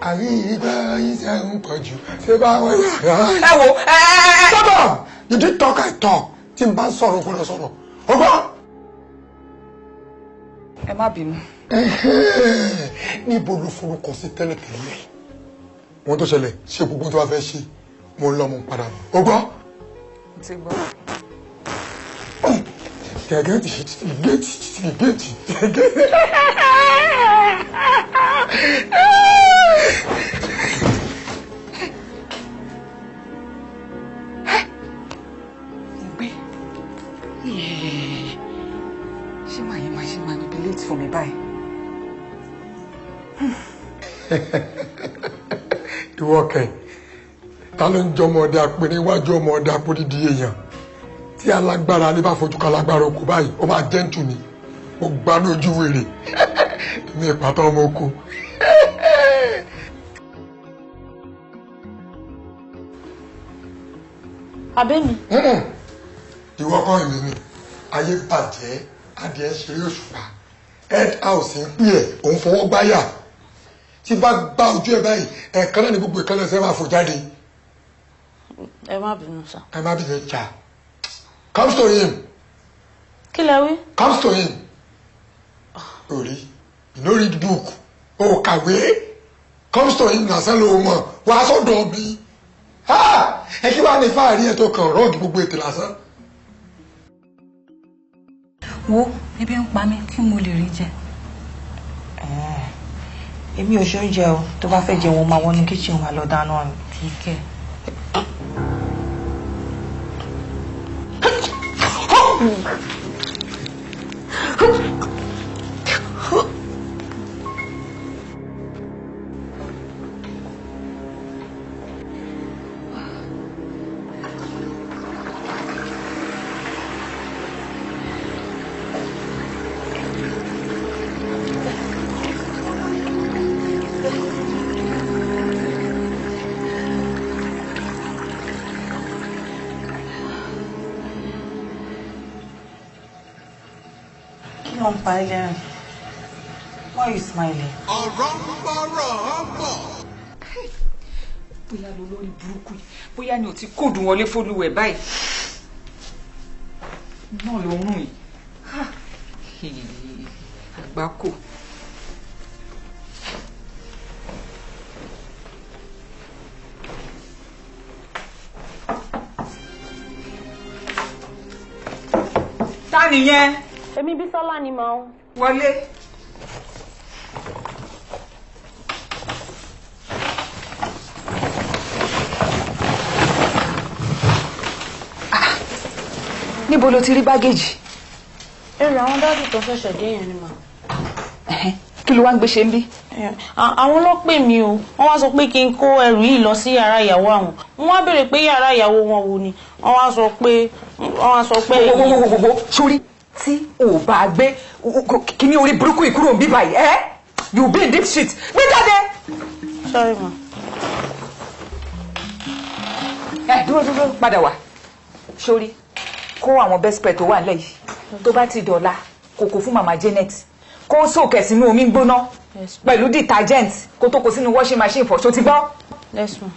Àrí ìgbà iṣẹ́ ń pọ̀ jù ṣé báwọn yàrá. Ẹ wo ẹ ẹ ẹ. Shut up! You did talk, I talk. Tí n bá ń sọ̀rọ̀ kó lọ sọ̀rọ̀. O gbọ́. Ẹ má bínú. Níbo ló forúkọ sí tẹ́lẹ̀tẹ́lẹ̀? Wọ́n tó ṣẹlẹ̀ ṣe gbogbo tó bá fẹ́ ṣe. Mo ń lọ mo ń padà bọ̀. O gbọ́. Mo ti gbọ́. Gẹ̀gẹ́ ti géètì ti géètì gẹ́gẹ́. Mo gbé. Ṣé màá yẹn máa ṣe manipulate fún mi báyìí? Ìwọ kẹ̀, ta ló ń jọ ọmọdé apẹ níwájú ọmọdé apódìdí èèyàn? Tí alágbára ní bá fojú kan alágbára oko báyìí, ó máa jẹ́ǹtù ni. Mo gbá lójú wèrè ní ìpàtà ọmọ oko. Abẹ́mi. Ìwọ kọ́ ìlú ni ayé bàjẹ́, adìẹ ń ṣeré òṣùpá, head house ń pè ẹ́, òun fọwọ́ gbáyà. Tí bá gbá ojú ẹ báyìí, ẹ̀ẹ̀kan náà ni gbogbo ìkànnì ẹsẹ̀ máa fò jáde. Ẹ má bínú sá. Ẹ má bínú jà. Comes to him. Kí lẹ wí? Comes to him. Orí, you no read book. O kàwé. Comes to him lásán ló mọ̀. Wà á sọ̀dọ̀ mi. Ẹ kí wàá ní fáàrí ẹ̀ tó kàn rọ́ọ̀gì gbogbo ètè lásán. Wo, ebi ń pa mí, kí mo lè rí jẹ. Èmi ò ṣe oúnjẹ o, tó bá fẹ́ jẹun máa wọnú kíchìn wa lọ dáná ni. Kíkẹ́. Kí ló ń pa ẹ́ lẹ́rìn? Why are you smiling? Ọ̀rọ̀ ń bọ̀rọ̀ ń bọ̀. Bóyá lo lórí burúkú yìí, bóyá ni ò ti kóòdù wọlé fólúwẹ̀ báyìí. Náà ló ń rùn yìí. Àgbákò. Ta nìyẹn? Èmi Bísọ́lá ni màá ń. Wọlé. Níbo lo ti rí bágéèjì? Èrò àwọn dáàdì tó ṣẹ̀ṣẹ̀ dé yẹn ni mà. Kí ló wá ń gbé ṣe ń bí? Àwọn ló pè mí o, wọ́n wá sọ pé kí n kó ẹrù yìí lọ sí yàrá ìyàwó àwọn. Wọ́n wá béèrè pé yàrá ìyàwó wọn wo ni. Wọ́n wá sọ pé wọ́n wá sọ pé. Gbogbogbogbogbò sórí tí ò bá gbé kíní orí burúkú yìí kúrò ń bí báyìí ẹ́ you be in deep shit gbé jáde. Sorry ma. Ẹ dúró dúró padà wá sórí kó àwọn best friend tó wà nílẹ̀ yìí tó bá ti dọ̀la kòkó fún mama Janet kó sòkè sínú omi gbóná pẹ̀lú detergent kó tó kó sínú washing machine fọ̀ ṣó ti gbọ́. Yes ma.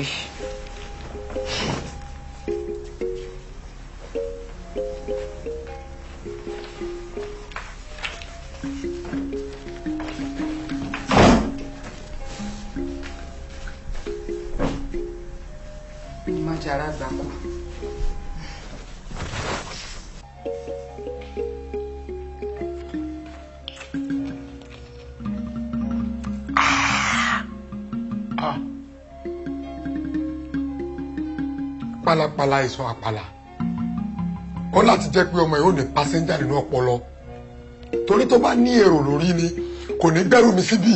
Gidi. Má jàrá gbàkú. Pálapàla ìsọ àpàlà ó láti jẹ́ pé ọmọ yìí ò ní pásẹ́njà nínú ọpọlọ, torí tó bá ní èrò lórí ni kò ní gbẹ́rù mi síbí.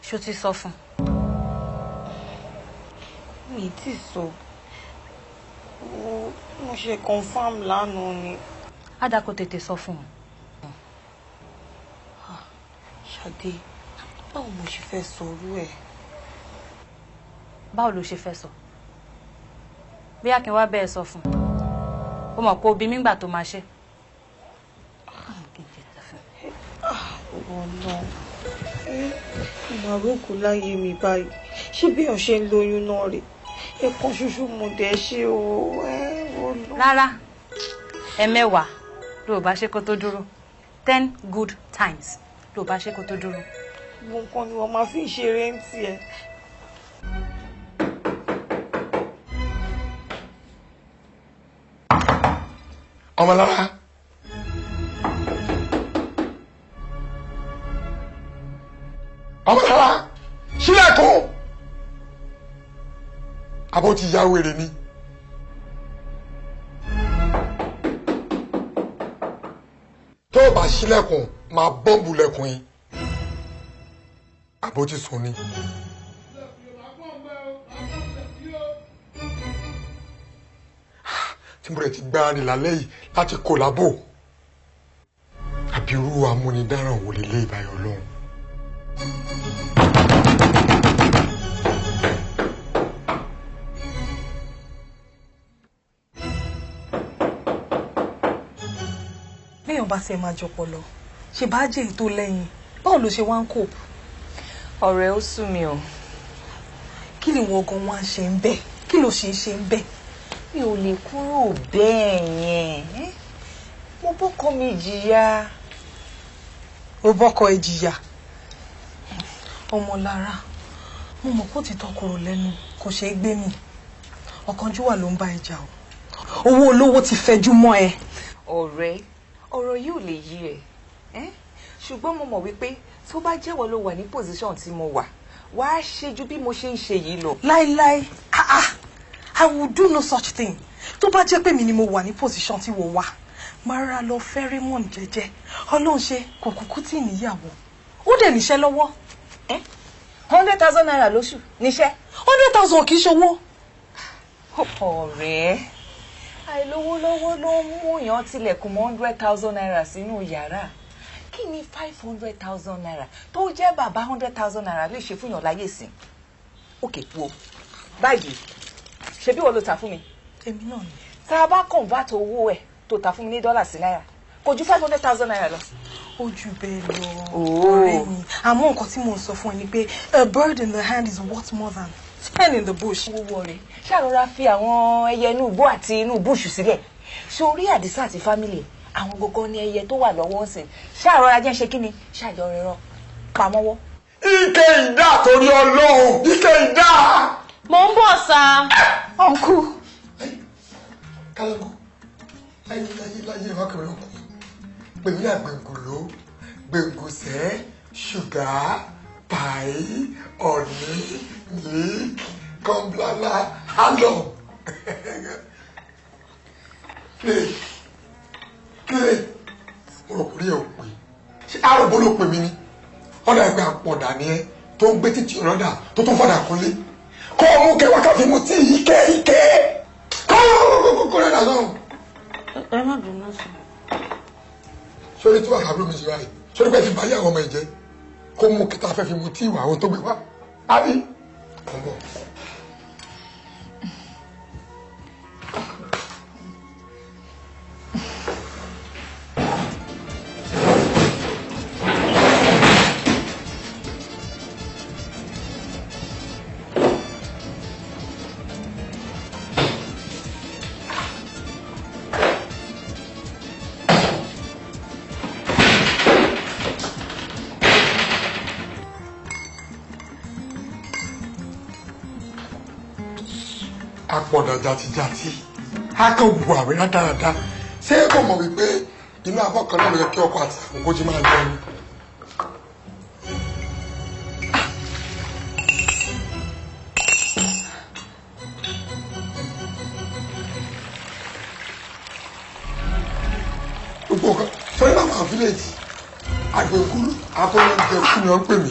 Ṣó ti sọ fún? Mi ti sọ, mo ṣe confam lánàá ni. Á dáa kó tètè sọ fún un. Ṣadé, báwo mo ṣe fẹ́ sọrú ẹ̀? Báwo ló ṣe fẹ́ sọ? Bí Akin wá bẹ́ẹ̀ sọ fún un, ó mọ̀ pé obì mígbà tó máa ṣe. Ọ̀nà ìmọ̀rókù láyé mi báyìí, ṣé bí ọ̀ ṣe ń lóyún náà rè? Ẹ̀kan ṣoṣo mo dẹ̀ ṣe o. Rárá, ẹ̀mẹ́wàá ló bá ṣe kó tó dúró. 10 good times ló bá ṣe kó tó dúró. Gbogbo nǹkan ni wọ́n máa fi ń ṣeré ń tiẹ̀. Ọmọlára, Ọmọlára, ṣílẹ̀kùn! Àbó ti ya wèrè ni. Tó o bá ṣílẹ̀kùn, máa bọ́ǹbù lẹ̀kùn yìí. Àbó ti sùn ni. Tí mo rẹ̀ ti gbára ní lálẹ́ yìí láti kó lábò. Àbí irú amúnidáràn wò lè lé ìbáyọ̀ lọ́hùn. Béèyàn bá ṣe máa jọpọ̀ lọ, ṣe bá jẹ́ èyí tó lẹ́yìn, báwo ló ṣe wá ń cope? Ọ̀rẹ́, ó sú mi o. Kí ni ìwọ gan wá ń ṣe ń bẹ̀? Kí ló ṣe ń ṣe ń bẹ̀? Mi ò lè kúrò bẹ́ẹ̀ yẹn. Mo bọ́kọ mi jìyà. O bọ́kọ ẹ jìyà. Ọmọlára, mo mọ̀ kó ti tọkùrọ̀ lẹ́nu, kò ṣeé gbé mi. Ọ̀kánjúwà ló ń bá ẹ jà o. Owó olówó ti fẹjú mọ́ ẹ. Ọ̀rẹ́, ọ̀rọ̀ yìí ò lè yí ẹ. Ṣùgbọ́n mo mọ̀ wípé tó bá jẹ́wọ́ ló wà ní pòsíṣàn tí mo wà, wàá ṣe ju bí mo ṣe ń ṣe yìí lọ. Láíláí, ah ah, I will do no such thing. Tó bá jẹ́ pé mi ni mo wà ní pòsíṣàn tí mo wà, máa ra lọ fẹ́ Raymond jẹ́jẹ́. Ọlọ́run ṣe kò kúkú tí níyàwó. Ó dẹ̀ níṣẹ́ lọ́wọ́. 100,000 naira lóṣù níṣẹ́. 100,000 kì í ṣowó. Ọ̀rẹ́, àìlówó lọ́wọ́ ló ń mú èèyàn tilẹ̀kùn mọ́ 100,000 naira sínú yàrá. Kí ni 500,000 naira tó jẹ́ bàbá 100,000 naira lè ṣe fún yàn láyé ìsìn? Ok, wo báyìí, ṣebí wọ́n ló ta fún mi? Èmi náà ni. Tá a bá convert owó ẹ̀ tó ta fún mi ní dọ́là sí náírà, kò ju 500,000 naira lọ. Ó jù bẹ́ẹ̀ lọ, ọ̀rẹ́ mi. Àmọ́ nǹkan tí mò ń sọ fún ẹ ni pé a bird in the hand is worth more than 10 in the bush. Owó rẹ̀ ṣàrọra fi àwọn ẹyẹ inú igbó àti inú bush sílẹ̀. Sórí Àdìsá àti fámìlì àwọn gbogbo ní ẹyẹ tó wà lọ́wọ́ ń sìn. Ṣàrọra jẹ́ ṣe kí ni? Ṣàjọ rẹ̀rọ pamọ́wọ́. Ike ìdá torí Ọlọ́run, ike ìdá. Mo ń bọ̀ sá. Ọ̀nkú. Kálákó, láyé láyé láyé ọkùnrin ọkùnrin pèmí àgbẹ̀ngòló, gbẹ̀ngòsẹ́, ṣùgà, pàì, ọ̀nì, mílíkì, kọ́ńblálá, hálọ̀. Kílè, kílè, mo rò kúrí ẹ̀ ò pè. Ṣé àròbó ló pè mí ni? Ọ̀dà ẹgbẹ́ àpọ̀dà ni ẹ tó ń gbé títì ọ̀rọ̀dà tó tún fọ̀dà kúnlé. Kọ́ ọmú kẹwàá káfí mu tí ike ike. Kọ́ kó rẹ̀ dà sọ̀rọ̀. Ẹ má bínú sí. Sórí tí wàá sábúrò mi ṣe báyìí, sórí pé ti bá yé àwọn ọmọ ìjẹ kó mú kí ta fẹ́ fi mu tí ìwà àwọn tó gbé wá. Àbí? Kò ń bọ̀. Apọ̀dà jatijati, a kàn wù àwẹ̀ rádaràda. Ṣé kò mọ̀ wípé inú abọ́ kan náà ló yẹ kí ọkọ àti àkókò ti máa jẹun ni? Gbogbo nǹkan sọ́yìn bàbá fílẹ̀jì àgbẹ̀kúrú akọ́lọ́jẹ kú ni wọ́n ń pè mí,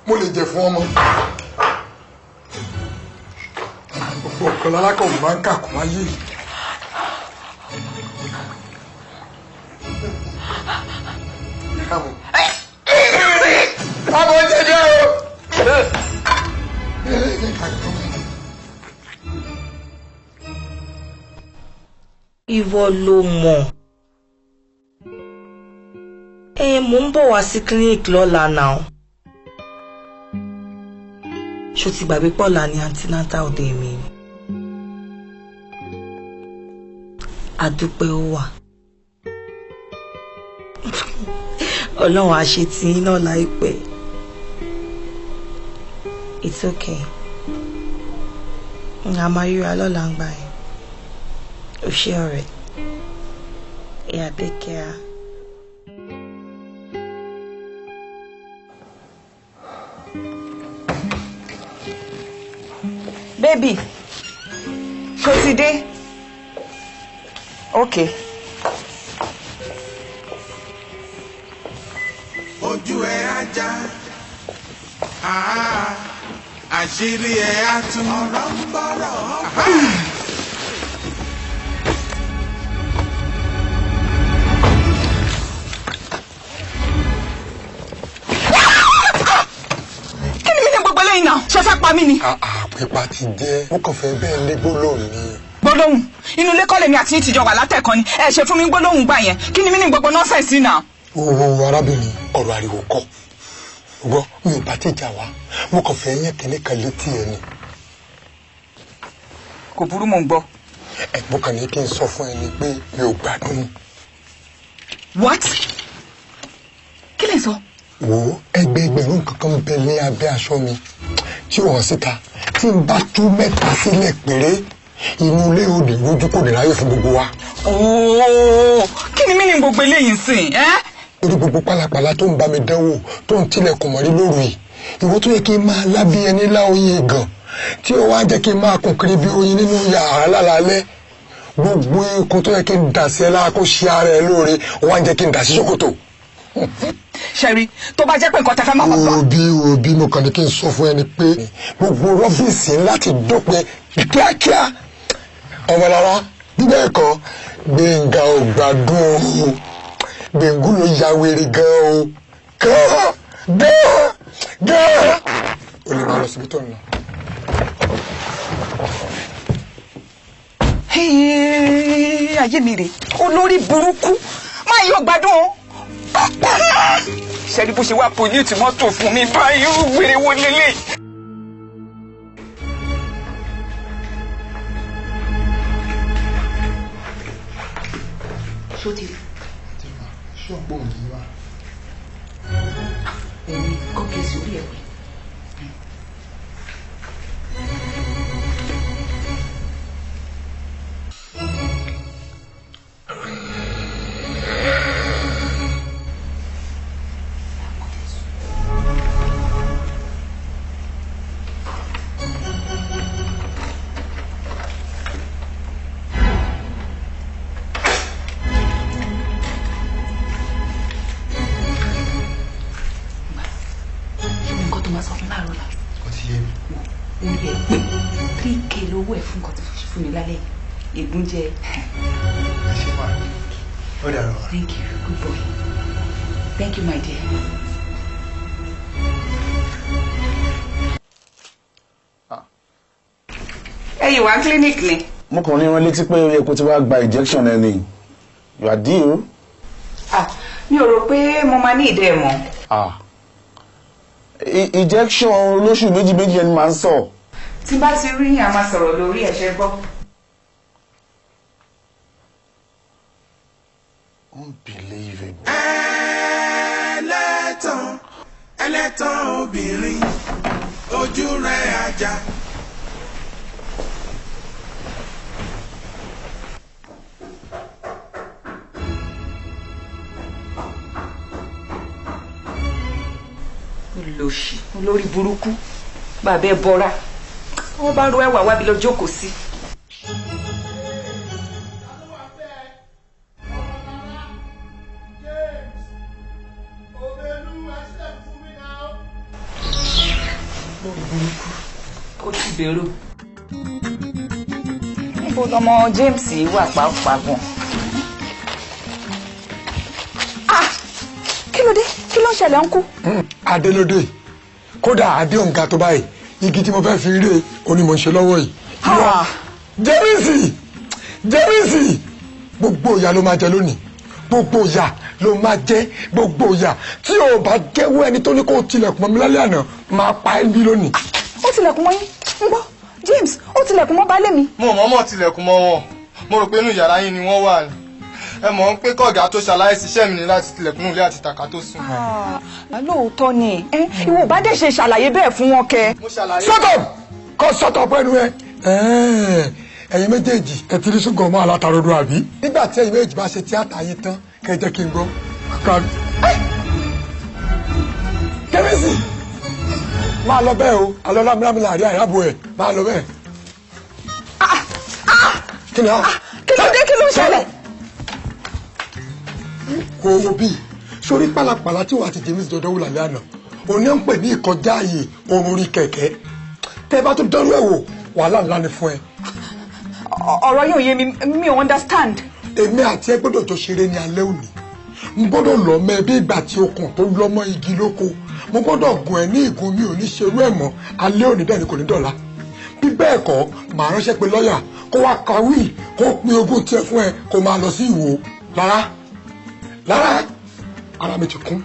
mo lè jẹ fún ọmọ. Gbogbo nǹkan lálákọ̀ọ́ máa ń kà kó máa yé yìí. Àbọ̀ jẹjẹ o. Ìwọ ló mọ̀. Ẹ mò ń bọ̀ wá sí clinic lọ́la náà. Ṣó ti gbàgbé pọ̀la ni antenatal day mi? Àdúpẹ́ ó wà. Ọlọ́run á ṣe tiyín náà láìpẹ́. It's okay. A máa ríra lọ́la ń gbà yẹn. O ṣé ọ̀rẹ́. Yeah, take care. Baby, ṣó ti dé? Okay. Ojú ẹ ajá, àṣírí ẹ á tú. Ọ̀rọ̀ ń bọ̀rọ̀. Kí ni mí ní gbogbo eléyìí náà? Ṣé fẹ́ pa mí ni? Àpèpà ti jẹ́, mo kàn fẹ́ bẹ́ẹ̀ ní gbólóhùn ni. Gbólóhùn, inú ilé kọ́ lèmi àti yín ti jọ wà látẹ̀kọ́ ni. Ẹ ṣe fún mi gbólóhùn gbà yẹn. Kí ni mí ní gbogbo nọ́ọ̀sẹ̀sì náà? Owó arábìnrin, ọ̀rọ̀ ariwo kọ́. Gbọ́, mi ò bá tìjà wá, mo kàn fẹ́ yẹn kínní kan létí ẹ ni. Kò burú, mò ń gbọ́. Ẹ mo kàn ní kí n sọ fún ẹ ni pé mi ò gbádùn. What? Kí lè sọ? Wo, ẹgbẹẹgbẹ̀rún kankan ń bẹ ní abẹ́ aṣọ mi tí ò hàn síta, tí n bá tú mẹ́ta sílẹ̀ péré, inú ilé ò ní rújú, kò ní ráyè fún gbogbo wa. Ooo, kí ni mí ní gbogbo eléyìí sìn ẹ́? Torí gbogbo pálapàla tó ń bá mi dánwò, tó ń tilẹ̀kùn mọ́rí lóru yìí, ìwọ tó yẹ kí n máa lábí ẹni lá oyin gan, tí ó wá jẹ́ kí n máa kùn kiri bí oyin nínú yàrá lálálẹ́, gbogbo ikun tó yẹ kí n dà sí ẹ lára kó ṣe ara ẹ lóore, ó wá ń jẹ́ kí n dà sí ṣòkòtò. Ṣẹ́rí, tó bá jẹ́ pé nǹkan tẹ fẹ́ máa bá. Òbí òbí, mo kàn ní kí n sọ fún ẹni pé gbogbo rọ́bìsì láti dópin kíákíá. Ọmọlára, bíbẹ́ ẹ̀kọ́ Gbẹ̀ngà ò gbádùn o, Gbẹ̀ngù ló ya wèrè gan o, gan gan gan. O lè máa lọ síbi tó ń lọ. Ayé mi rè, olórí burúkú máa yóò gbádùn o. Ṣẹ́rí bó ṣe wá pollute mọ́tò fún mi báyìí, wèrè wo lélẹ̀. Ṣó ti rí? Ṣọ́ọ̀pù òní wá. Èmi kọ́ kí n sì orí ẹ̀ pé. Ègúnjẹ. Ẹ ṣe máa. Ó dàrú. Thank you, good boy. Thank you, my dear. Ẹ̀yin wá clinic ni. Mo kàn ní wọn létí pé ó yẹ kó ti wá gba injection ẹ ni. You are due. Ah, mi ò rò pé mo máa ní ìdẹ́ ẹ̀ mọ́. Ah. Injection olóṣù méjì méjì ẹni máa ń sọ. Tí bá ti rí, a máa sọ̀rọ̀ lórí ẹ̀ṣẹ̀ gbọ́. Unbelievable. Ẹlẹ́tàn, ẹlẹ́tàn obìnrin, ojú rẹ̀ ajá. Olóṣì, olórí burúkú, bàbá ẹ bọra, wọ́n bá ro ẹwà wábi lọ jókòó sí. Lórí burúkú, ó ti bèrò. Níbo lọmọ James wà pàápàá gan? Ah! Kí ló dé? Kí ló ń ṣẹlẹ̀ ń kú? Adélódé, kódà adé òǹkà tó báyìí, igi tí mo fẹ́ fi rí oní mo ń ṣe lọ́wọ́ yìí. Jẹ́mísì! Jẹ́mísì! Gbogbo ìyà ló máa jẹ lónìí. Gbogbo ìyà ló máa jẹ, gbogbo ìyà. Tí o bá jẹ́wọ́ ẹni tó ní kó tilẹ̀kùn mọ́ mi lálẹ́ àná, máa pa ẹ́ bí lónìí. Ó tilẹ̀kùn mọ́ yín, ń gbọ́. James, ó tilẹ̀kùn mọ́ baálé mi. Mo mọ̀ mọ̀ tilẹ̀kùn mọ́ wọn. Mo rò pé inú yàrá yín ni wọ́n wà ní. Ẹ mọ̀ ń pé kọ̀gá tó ṣaláìsí iṣẹ́ mi ní láti tilẹ̀kùn ilé àti tàkà tó sùn. Lóòótọ́ ni, ìwọ bá dẹ̀ ṣe ṣàlàyé bẹ́ẹ̀ fún wọn kẹ. Mo ṣàlàyé. Shut up! Kọ́ shut up ẹnu ẹ. Ẹ̀yin méjèèjì ẹ ti rí ṣùgbọ́n mọ́ alátarodo àbí. Nígbà tí ẹ̀yin méjèèjì bá ṣe tíátà yín tán, kẹ́ ẹ jẹ́ kí n gbọ́. Kẹ́mísì! Máa lọ bẹ́ẹ̀ o, àlọ́ lámúlámú láàrin àìrábò ẹ̀, máa lọ bẹ́ẹ̀. Kí ni a? Kí ló dé? Kí ló ń ṣẹlẹ̀? Kò wo bí sórí pálapàla tí wàá ti James dọdọ wò lálẹ́ àná, òní ń pè ní ìkọjá ààyè oorun orí kẹ̀kẹ́. Tẹ́ bá tún dánrú ẹ̀ wò, wàhálà ńlá ni fún ẹ. Ọ̀rọ̀ yóò yé mi, mi ò understand. Èmi àti ẹ gbọ́dọ̀ jọ ṣeré ní alẹ́ òní. N gbọ́dọ̀ lọ mọ ẹbí ìgbà tí okùn tó lọ́mọ igi lóko. Mo gbọ́dọ̀ gùn ẹ ní ìgún, mi ò ní ṣerú ẹ̀ mọ́. Alẹ́ òní dẹ̀ ni kò ní dọ̀la. Bí bẹ́ẹ̀ kọ́, màá ránṣẹ́ pé lọ́ọ̀yà kó wá kàwé kó pín ogún tiẹ̀ fún ẹ kó máa lọ sí Ìwó. Lára lára ara mi ti kún.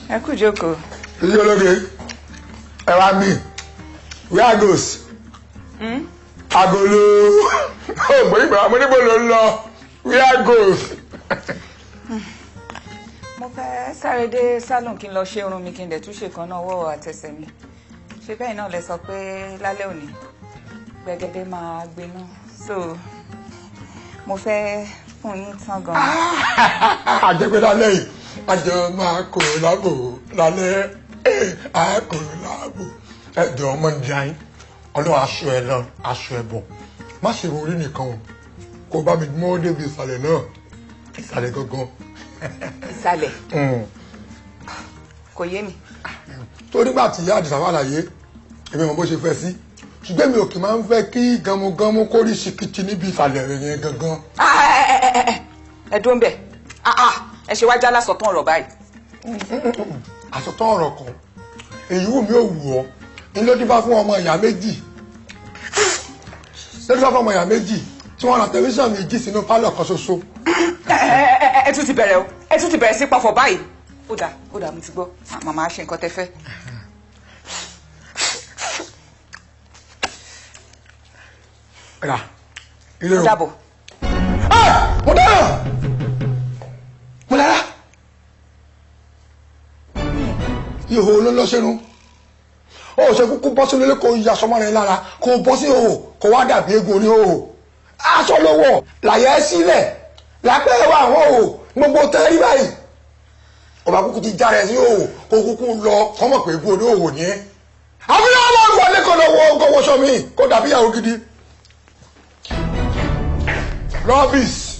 Ẹ kú jókòó. Iye ológe, ẹ wá mi, where goes? Agolo, ògbó ìgbà mo níbo ló ń lọ, where goes? Mo fẹ́ sáré dé salon kí n lọ ṣe irun mi kí n dẹ̀ tún ṣe kan náà ọwọ́ àtẹsẹ̀ mi. Ṣé bẹ́ẹ̀ náà lẹ sọ pé lálẹ́ òní gbẹ̀gẹ́dẹ́ máa gbiná, so mo fẹ́ fún yín tán gan. Àjẹpẹ́ lálẹ́ yìí, àjọ máa kò lábò lálẹ́, á kò lábò. Ẹ̀jọ̀ ọmọ ìjà yín, ọlọ́run aṣọ ẹ lọ, aṣọ ẹ bọ̀. Má ṣe orí nìkan o, kó bá mi mọ́ débi ìsàlẹ̀ náà, ìsàlẹ̀ gangan. Ìsàlẹ̀? Kò yé mi. Tó nígbà tí ìyá Àdìsá wà láyé, èmi mọ̀ bó ṣe fẹ́ sí. Ṣùgbọ́n mi ò kì máa ń fẹ́ kí gánmugánmú kó rí ṣìkìtì níbi ìsàlẹ̀ rẹ̀ yẹn gangan. Ẹ dúró ń bẹ̀, ẹ ṣe wájú alásọ̀tàn ọ̀rọ̀ báyìí. Àsọtán ọ̀rọ̀ kan, èyí wù mí ò wù ọ́, ní ló dífá fún ọmọ ìyá méjì. Ló dífá fún ọmọ ìyá méjì tí wọ́n ra tẹlifíṣàn méjì sínú pálọ̀ kan ṣoṣo. Ẹ tún ti bẹ̀rẹ̀ o, ẹ tún ti bẹ̀rẹ̀ sí pọ̀fọ̀ báyìí. Ó dà, ó dà, mo ti gbọ́, màmá ṣe nǹkan tẹ́ fẹ́. Rà, ilé o. Dàbọ̀. Mo dára! Mo dára! Ihò ló lọ sínú. Ó ṣe kúkú bọ́ sínú ilé kó ya aṣọ mọ́ra ẹ lára, kó bọ́ sí ihò, kó wá dàbí eégún oníhòhò. Aṣọ ló wọ̀, làyẹ̀ ẹ́ sílẹ̀, lápẹ́ wà wọ́n o, gbogbo tẹ́ rí báyìí. Ọba kúkú ti jára ẹ sí ihò, kó kúkú lọ, kọ́mọ̀ pé eégún oníhòhò ni ẹ́. Àfihàn ọlọ́run wọlé kó lọ wọ ọgọ́wọ́sọ mi, kó dàbí ìyàwó gidi. Rubbish.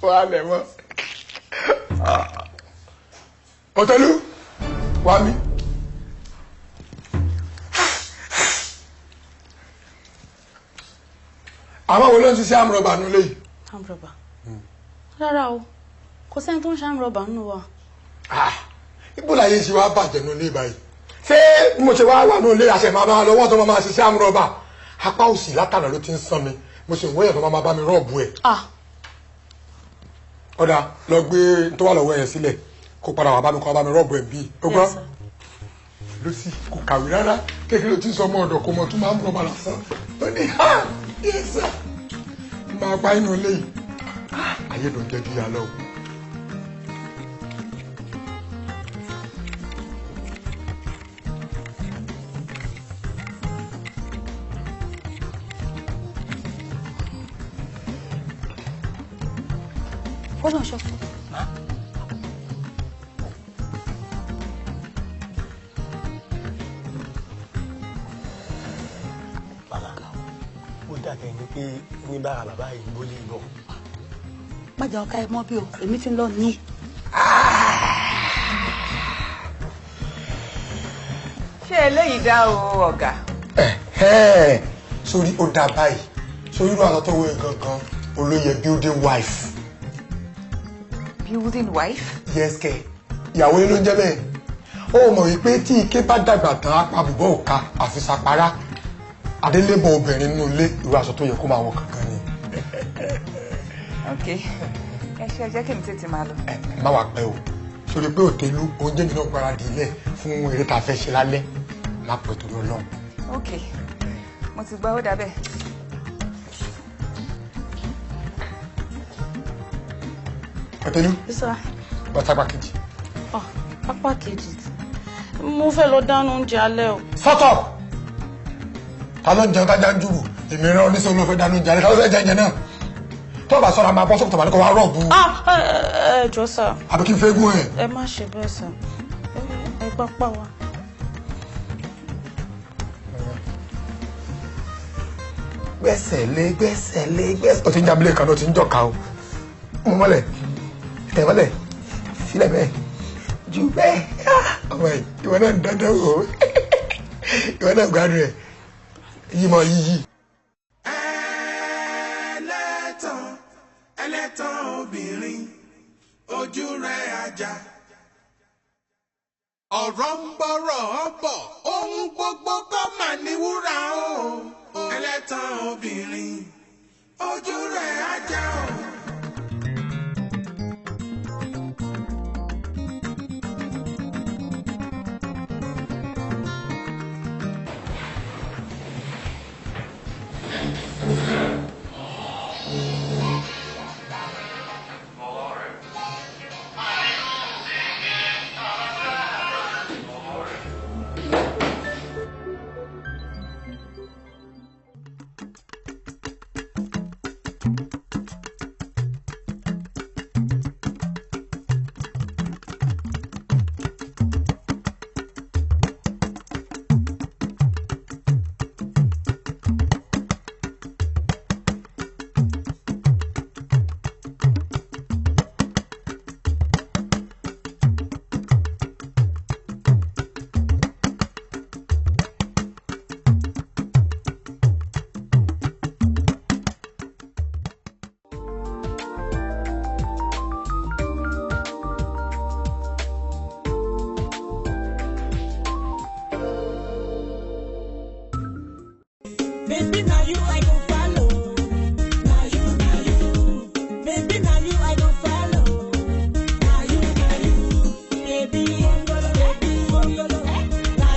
Wà lẹ̀ mọ́. Ọ̀tẹ́lú, wá mi. Àwọn wo ló ń ṣiṣẹ́ àmúrọ̀bà nílé yìí? Àmúrọ̀bà? Rárá o, kò sẹ́ni tó ń ṣe àmúrọ̀bà nínú wa. Ibo láyé ṣe wá bàjẹ́ nílé báyìí? Ṣé mo ṣe wá wà nílé àṣẹ máa máa lọ́wọ́ tó máa máa ṣiṣẹ́ àmúrọ̀bà? Apá òsì látànà ló ti ń sán mi, mo sì ń wọ́yẹ̀ tó máa bá mi rọ́ọ̀bù ẹ̀. Ọ̀dà, lọ gbé tó wà lọ́wọ́ ẹ̀ sílẹ̀ kó padà wà bá mi kó bá mi rọ́ọ̀bù ẹ̀ bí. Ó gbọ́? Lucy kò kàwé rárá, kékeré tí ń sọ ọmọ ọ̀dọ̀ kò mọ̀ tún máa ń rọ̀bà lásán. Ó ní ha yẹ́sà máa pa inú ilé yìí. Ayé ló ń jẹ́ díyà lọ. Fọlọ́nṣọ́. Bàbá, ó dàbí ẹni pé oníbàárà bàbá yìí ń bólé bọ̀. Má jẹ́ ọ̀ka ẹ mọ́ bí o, èmi ti ń lọ nù. Ṣé eléyìí dá o, ọ̀gá? Sórí ó dá báyìí, sórí irú àwọn tó wé gangan olóyè building wife. Building wife? Yes kẹ, ìyàwó yín ló ń jẹ́ bẹ́ẹ̀. Ó mọ̀ wípé tí ike bá dàgbà tán á pa bùbọ́ òka àfisàpárá. Adélébọ̀ obìnrin nínú ilé, irú aṣọ tó yẹ kó máa wọ kankan ni. Ok, ẹ ṣe, ẹ jẹ́ kí n tètè máa lọ. Má wàá pẹ́ o, sórí pé òtẹ́lú oúnjẹ mi náà gbáradì ilẹ̀ fún eré tá a fẹ́ ṣe lálẹ́. Má pẹ́ torí Ọlọ́run. Ok, mo ti gbọ́, ó dà bẹ́ẹ̀. Òtẹ́lú, Sir. bọ́tà apá kejì. Ah, apá kejì. Mo fẹ́ lọ dáná oúnjẹ alẹ́ o. Shut up! Ta ló ń jẹun tájá ń jùrù? Èmi rán oníṣẹ́ olóòfẹ́ dáná oúnjẹ alẹ́, ta ló fẹ́ jẹ oúnjẹ náà? Tó o bá sọ̀rọ̀, a máa bọ́ sókòtò màá ní kó wá rọ̀bù. Ah, ẹ jọ̀ọ́ sà. Àbí kí n fẹ́ gún ẹ̀? Ẹ má ṣe bẹ́ẹ̀ sà. Ẹ gbá pa wá. Gbẹ́sẹ̀ lé, gbẹ́sẹ̀ lé, gbẹ́sẹ̀. O ti ń jábílẹ̀ kan náà, o ti ń jọ̀ka o. Mú mọ́lẹ̀, tẹ̀ mọ́lẹ̀, sílẹ̀ bẹ́ẹ̀, jù bẹ́ẹ̀. Ọmọ yìí, ìwọ náà ń dandan wò ó. Ìwọ náà gbádùn ẹ̀. Yí mọ yíyí. Ẹlẹ́tàn, ẹlẹ́tàn obìnrin, ojú rẹ̀ ajá. Ọ̀rọ̀ ń bọ̀rọ̀ bọ̀, ohun gbogbo kọ́ mà ní wúrà o. Ẹlẹ́tàn obìnrin, ojú rẹ̀ ajá o. Baby, now you I go follow. Now you, now you. Baby, now you I go follow. Now you, now you. Baby, baby, now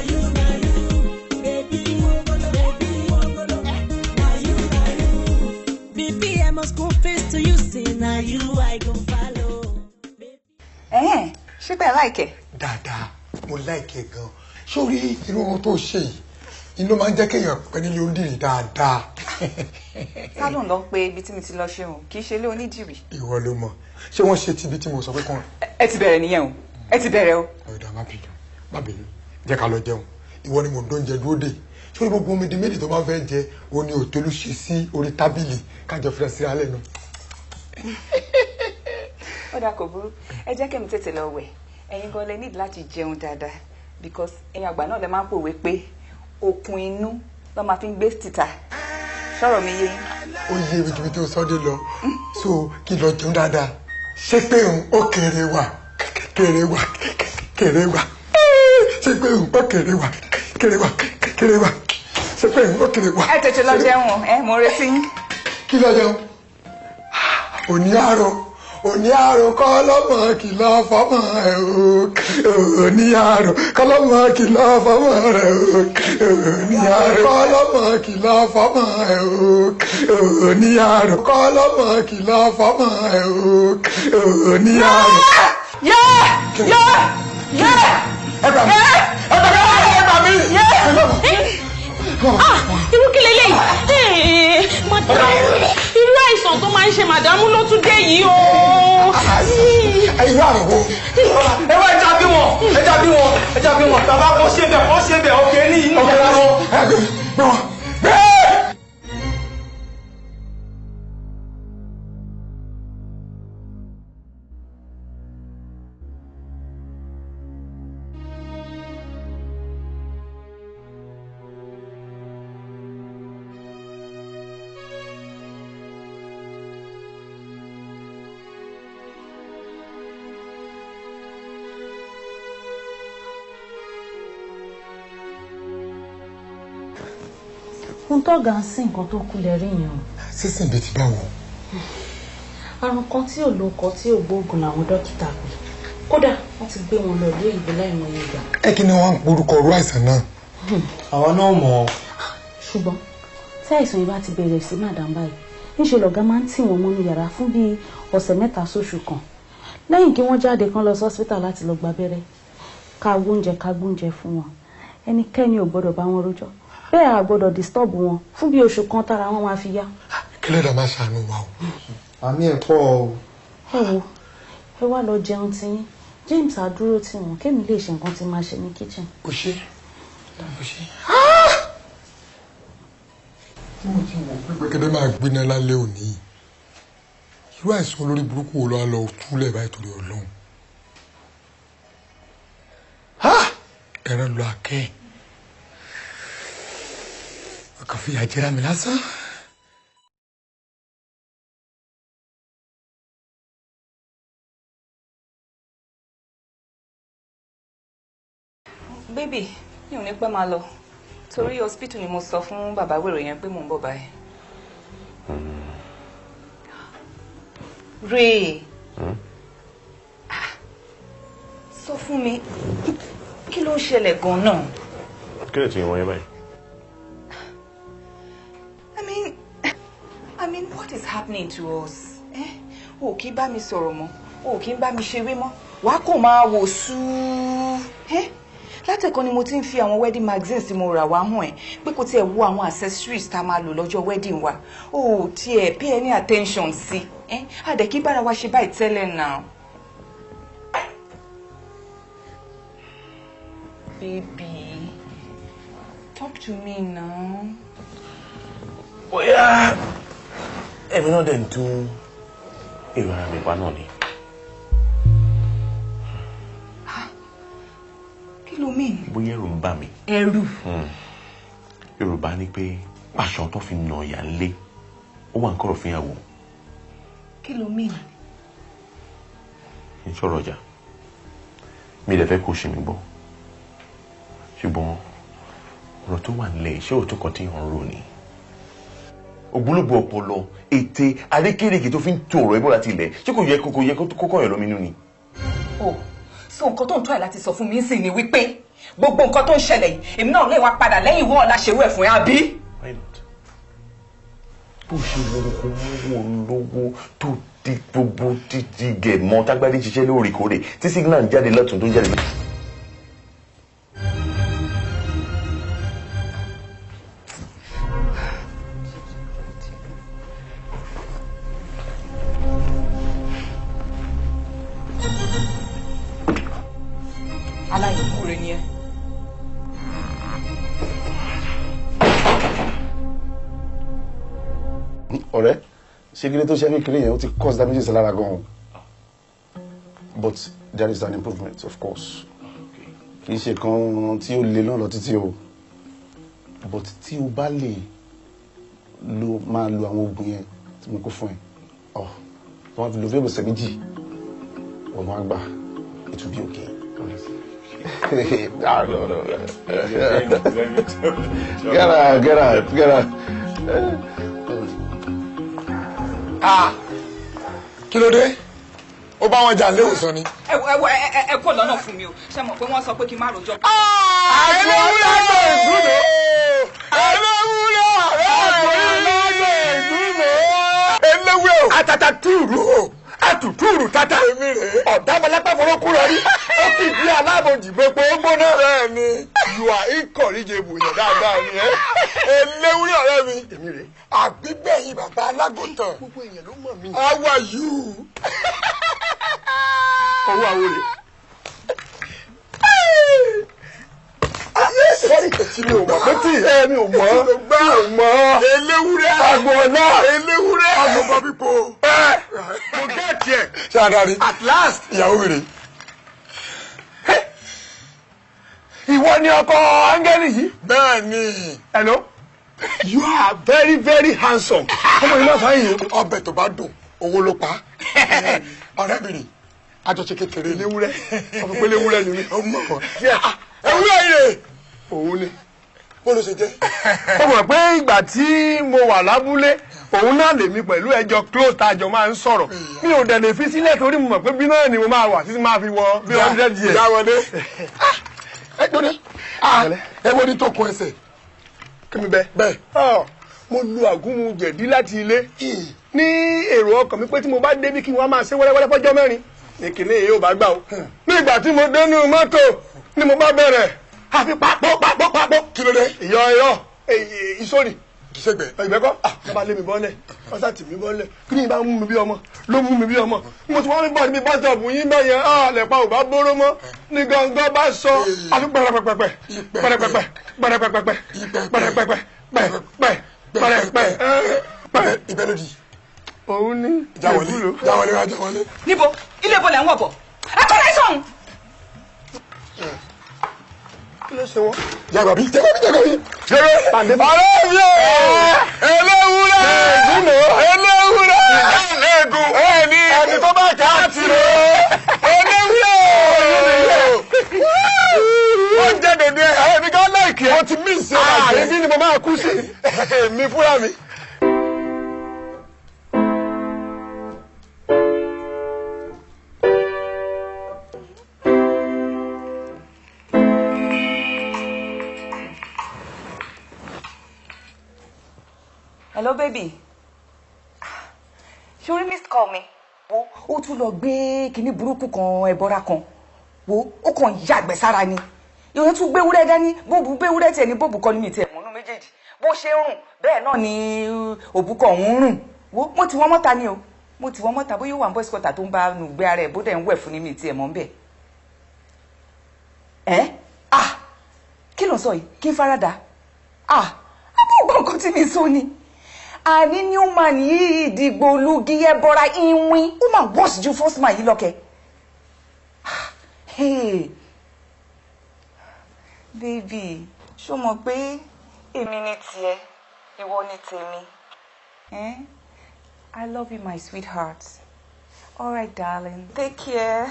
you, now you. Baby, baby, now you, now you. Baby, I must confess to you, say now you I go follow. Ẹ̀hẹ́n, ṣé bẹ́ẹ̀ láìkẹ́? Dáadáa, mo láìkẹ́ gan. Sórí irú ohun tó ṣe yìí, inú máa ń jẹ́ kéèyàn pẹ́ nílé onídìrí dáadáa. Sálọ̀n ló ń pe ibi tí mi ti lọ ṣe òun, kì í ṣe ilé onídìrí. Ìwọ ló mọ̀. Ṣé wọ́n ṣe ti ibi tí mo sọ pé kàn? Ẹ ti bẹ̀rẹ̀ nìyẹn o, ẹ ti bẹ̀rẹ̀ o. Ọ̀dà, má bínú, má bínú, jẹ́ ká lọ jẹun. Ìwọ ni mo ń dóúnjẹ dúró dè. Sórí gbogbo omi di méjì tó máa ń fẹ́ jẹ, òun ni òtólú ṣe sí orí tábìlì kájọ fira sí alẹ́ nu. Ó dáa, kò burú, ẹ jẹ́ kí èmi tètè lọ wẹ̀. Ẹ̀yin gan lẹ need láti jẹun dáadáa because ẹ̀yin àgbà náà lẹ máa ń pòwe pé okun inú ló máa fi ń gbé títà. Sọ̀rọ̀ mi yé yín? Ó yé ibi tí ó sọ́dé lọ, so kí lọ jẹun dáadáa. Ṣé pé òun ó kéré wà, kéré wà, kéré wà? Ṣé pé òun ó kéré wà, kéré wà, kéré wà? Ṣé pé òun ó kéré wà? Ẹ tètè lọ jẹun o, ẹ mo retí yín. Kí lọ jẹun? Òní àrò, òní àrò kọ́lọ́mọ kìlọ̀ fọ́mọ ẹ̀ o. Òní àrò kọ́lọ́mọ kìlọ̀ fọ́mọ rẹ̀ o. Òní àrò kọ́lọ́mọ kìlọ̀ fọ́mọ ẹ̀ o. Òní àrò kọ́lọ́mọ kìlọ̀ fọ́mọ ẹ̀ o. Òní àrò. Yé! Yé! Yé! Ẹ gbà mí! Ẹ gbà mí! Ẹ gbà mí! Ah, irú kí leléyìí? Má dá irú àìsàn àìsàn tó máa ń ṣe màdámù ló tún dé yìí o. Irú àrùn wo? Ẹ wá ẹja bí wọn, ẹja bí wọn, ẹja bí wọn. Bàbá kan ṣe bẹ̀, kan ṣe bẹ̀, ọkẹ́ ní inú yàrá wọn. Gbé wọn. Ohun tọ́gà ń sìn nǹkan tó kú lẹ rí yẹn o. Sísìn bíi ti báwo? Àrùn kan tí ò lóko tí ò gbóògùn làwọn dókítà pè. Kódà wọ́n ti gbé wọn lọ ìlú òyìnbó láìmọye ìgbà. Ẹ kí ni wọ́n ń porúkọ orú àìsàn náà? Àwa náà mọ̀ ọ́. Ṣùgbọ́n tí àìsàn yìí bá ti bẹ̀rẹ̀ sí màdàm báyìí, níṣe lọ̀gá máa ń tì wọ́n mọ́nú yàrá fún bíi ọ̀sẹ̀ 3 sóṣù kan. Lẹ́yìn kí wọ́n jáde kán lọ sọ́sítà láti lọ gbabẹ́rẹ́, ká gbóúnjẹ fún wọn. Ẹnikẹ́ni ò gbọ́dọ̀ bá wọn rojọ́. Bẹ́ẹ̀ a gbọ́dọ̀ disturb wọn fún bí oṣù kan tára wọn máa fi yá. Kílẹ̀dà máa ṣàánú wa o. Àmì ẹ̀ pọ̀ o. Ẹ wo, ẹ wá lọ jẹun tiyín. James á dúró tì wọ́n kémi lè ṣe nǹkan tí máa ṣe ní kitchen. O ṣe, o ṣe. Tí mo ti wò pé gbẹ̀gẹ́dẹ́ máa gbiná lálẹ́ òní, irú àìsàn olórí burúkú wo ló wá lọ túlẹ̀ báyìí torí Ọlọ́run? Ẹran lọ akẹ́. Ọkàn fi àjẹrà mi lásán. Baby, mi ò ní pẹ́ máa lọ. Torí hospital ni mo sọ fún bàbá wèrè yẹn pé mò ń bọ̀ báyìí. Ray, sọ fún mi, kí ló ń ṣẹlẹ̀ gan-an? Kí ló ti wọ́n yẹn báyìí? I mean, what is happening to us? Eh? O kì í bá mi sọ̀rọ̀ mọ́, o kì í bá mi ṣeré mọ́, wàá kò máa wò súú. Eh? Látẹ̀kọ́ ni mo ti ń fi àwọn wedding magazines tí mo rà wá hàn ẹ́ pé kò tiẹ̀ wo àwọn accessories tá a máa lò lọ́jọ́ wedding wa. O ò tiẹ̀ pay any attention sí. Eh? A dẹ̀ kí bára wa ṣe báyìí tẹ́lẹ̀ náà. Baby, talk to me now. Bóyá èmi náà dẹ̀ ń tún èrò ara mi pa náà ni. Kí ló mean? Bóyá ẹ̀rù ń bà mí. Ẹ̀rù? Yorùbá ní pé pàṣán tó fi nà ìyá ńlé ó wà ń kọ̀rọ̀ fún ìyàwó. Kí ló mean? N sọ̀rọ̀ ọjà mi lè fẹ́ kó ṣe mi gbọ́, ṣùgbọ́n ọ̀rọ̀ tó wà nílẹ̀ ṣé òótọ́ kan tí yàn ń rò ni. Ògbólógbò ọpọlọ ète arékèrèké tó fi ń tó ọ̀rọ̀ ẹbọ láti ilẹ̀ ṣé kò yẹ kó kọ̀yàn lóminú ni. Oh, so nǹkan tó ń try láti sọ fún mi sì ni wípé gbogbo nǹkan tó ń ṣẹlẹ̀ yìí èmi náà lè wá padà lẹ́yìn ìwọ ọ̀la ṣerú ẹ̀ fún ẹ àbí? Why not? Bó ṣe wọ́n lówó tó di gbogbo títí gẹ̀ mọ́ tágbádé ṣiṣẹ́ lóòrèkóòrè tí signal ń jáde lọ́tún tó ń jáde lọ́tún. Aláìmoore ni ẹ́. Ọ̀rẹ́, ṣé kí ló tó ṣe kékeré yẹn ó ti cause damages lára gan-an, but there is an improvement, of course. Kì í ṣe kan tí ó le náà lọ títí o, but tí o bá lè lo máa lo àwọn oògùn yẹn tí mo kó fún ẹ, ọ tí wọ́n fi lo fún ọ̀sẹ̀ 2, ọ̀gbọ́n àgbà, it will be okay. Ah, no, no. Get out, get out, get out. Ah, kí ló dé? Ó bá wọn jà léwòsàn ni. Ẹ wo ẹ kó lọ́nà fún mi o, ṣé mọ̀ pé wọ́n sọ pé kí n má rojọ́. Ẹlẹ́wúlẹ̀ ìgbúnà. Ẹlẹ́wúlẹ̀ ìgbúnà. Ẹlẹ́wúlẹ̀ o. Àtàtà túrú o. Àtùtúrù tata. Ọ̀dàmọ̀lápá fọlọ́kù rẹ̀ rí. Ó kì í bí alábòjì pé ó gbóná. Bẹ́ẹ̀ni, you are incorrigible yẹn dáadáa ni ẹ. Eléwúrẹ́ ọ̀rẹ́ mi. Èmi rè. Àgbígbẹ̀yìn bàbá alágùntàn. Gbogbo èèyàn ló mọ̀ mí. How are you? Owó àwo rè. Sọ́rí tí mi ò mọ̀ pé tí ẹ mi ò mọ̀ mi ò mọ̀. Eléwúrẹ́. Àgbọ̀nà. Eléwúrẹ́. Àgbọ̀nà pípo. Mo gẹ̀ẹ́tì ẹ̀. Ṣé adarí? At last. Ìyàwó mi rè. Ìwọ ni ọkọ áńgẹ́lì yìí. Bẹ́ẹ̀ni. Hello. You are very very handsome. Ọmọ yìí náà fáyìn. Ọbẹ̀ tó bá dùn, owó ló pa. Ọ̀rẹ́ mi rè. Àjọṣe kékeré. Eléwúrẹ́. Ọmọ pé eléwúrẹ́ ni mí. Ọmọ ewúrẹ́ yìí rè. Òun ni. Bó ló ṣe jẹ́? Ó mọ̀ pé ìgbà tí mo wà lábúlé, òun náà lèmi pẹ̀lú ẹjọ́ close tá a jọ máa ń sọ̀rọ̀. Mi ò dẹ̀ lè fi sílẹ̀ torí mo mọ̀ pé bí náà ni mo máa wà títí máa fi wọ bí 100 years. Ìyá wọlé. Ẹ dúró. Ẹ wo ni tó kun ẹsẹ̀? Kí mi bẹ? Bẹ́ẹ̀. Mo lu àgúnmu jẹ̀dí láti ilé. Ní èrò ọkàn mi pé tí mo bá débí kí wọ́n máa ṣe wẹ́rẹ́wẹ́rẹ́ fọ́jọ́ mẹ́rin. Ìkíní yìí ò bá gbà o. Ní ìgbà tí mo dénú mọ́tò ni mo bá bẹ̀rẹ̀. Àfi papọ̀ papọ̀ papọ̀. Kí ló dé? Ìyọ̀ ìyọ̀ ìsọ̀rì. Ìṣègbè. Ìgbẹ́kọ̀ lọ́ba lé mi bọ́lẹ̀ ọ̀sá tì mí bọ́lẹ̀ kí ni ìbá mú mi bí ọmọ ló mú mi bí ọmọ. Mo ti wọ́n mi bọ̀ níbi bọ́sọ̀bù yín bẹ́ẹ̀ yẹn lẹ̀pa ò bá bóró mọ́ ní gangan bá sọ àfi pẹ̀rẹ̀pẹ̀pẹ̀ pẹ̀rẹ̀pẹ̀pẹ̀ pẹ̀rẹ̀pẹ̀pẹ̀ pẹ̀rẹ̀pẹ̀pẹ̀ pẹ̀rẹ̀pẹ̀pẹ̀ pẹ̀. Ibẹ̀ ló di. Òun ní Jáwọlé jáwọlé wá jáwọlé. Níbo ilé ibo lẹ̀ ń wọ̀ bọ̀? Ẹ kọ́ láì sọ̀hún. Kí ló ṣe wọ́n? Jàgbà bí jàgbà bí jàgbà bí. Ọ̀rẹ́ mi ò eléwúrẹ́ eléwúrẹ́ Eléegun ẹni ẹni tó bá kà á ti rò eléwúrẹ́ ó jẹ́ dòdò ẹ̀ ẹ̀mí kan láìkí ẹ̀. Mo ti mí ìṣe ọ̀la jẹ́. Àbí ni mo máa kú sí èmi fúnra mi. Hello baby. Ṣé o rí missed call mi? Wo ó tún lọ gbé kinní burúkú kan ẹbọra kan. Wo ó kàn yàgbẹ́ sára ni. Ìyẹn tún gbé ewúrẹ́ dání, bóòbù gbé ewúrẹ́ tiẹ̀ ní bóòbù kọ́ ni mi tiẹ̀ mọ́nú méjèèjì. Bó ṣe ń rùn bẹ́ẹ̀ náà ni òbúkọ òun ń rùn. Wo mo ti wọ́n mọ́ta ni o. Mo ti wọ́n mọ́ta bóyá ó wà ní boys quarter tó ń bá nù gbé ara ẹ̀ bó dẹ̀ ń wẹ̀ fún ni mi tiẹ̀ mọ́ ń bẹ̀. Ẹ́ ah kí ló ń sọ yìí? Kí n farada? Ah àbúrò nǹkan tí mi sọ ni. Àní new man yìí ìdìgbò olúgi ẹbọra ìwín ó máa worse ju first man yìí lọ́kẹ́. Hey baby, ṣó mọ̀ pé èmi ni tiẹ̀, ìwọ ni tèmi. Eh? I love you my sweetheart. All right darling, take care,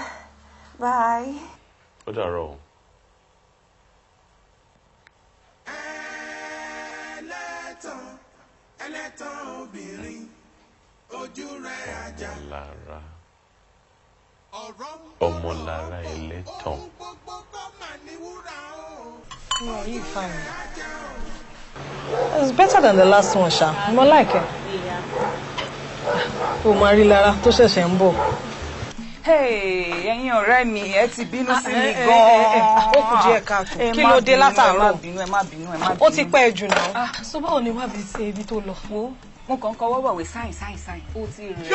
bye. Ó dàárọ̀ o. Ẹlẹ́tàn obìnrin ojú rẹ̀ ajá. Ọmọlára ọmọlára ẹlẹ́tàn. Oh, you fine. It's better than the last one, ṣá. Mo like it. O máa rí lára tó ṣẹ̀ṣẹ̀ ń bọ̀. Hey, ẹ̀yin ọ̀rẹ́ mi, ẹ ti bínú sí mi gan-an. Ó kù díẹ̀ káàtó. Kí ló dé látàárọ̀? Ẹ má bínú, ẹ má bínú, ẹ má bínú. Ó ti pẹ́ jù náà. So báwo ni wàá bí ṣe ibi tó lọ? Wo mo kàn ń kọwọ́ bọ̀wé sáìn sáìn sáìn. Ó ti rẹ̀.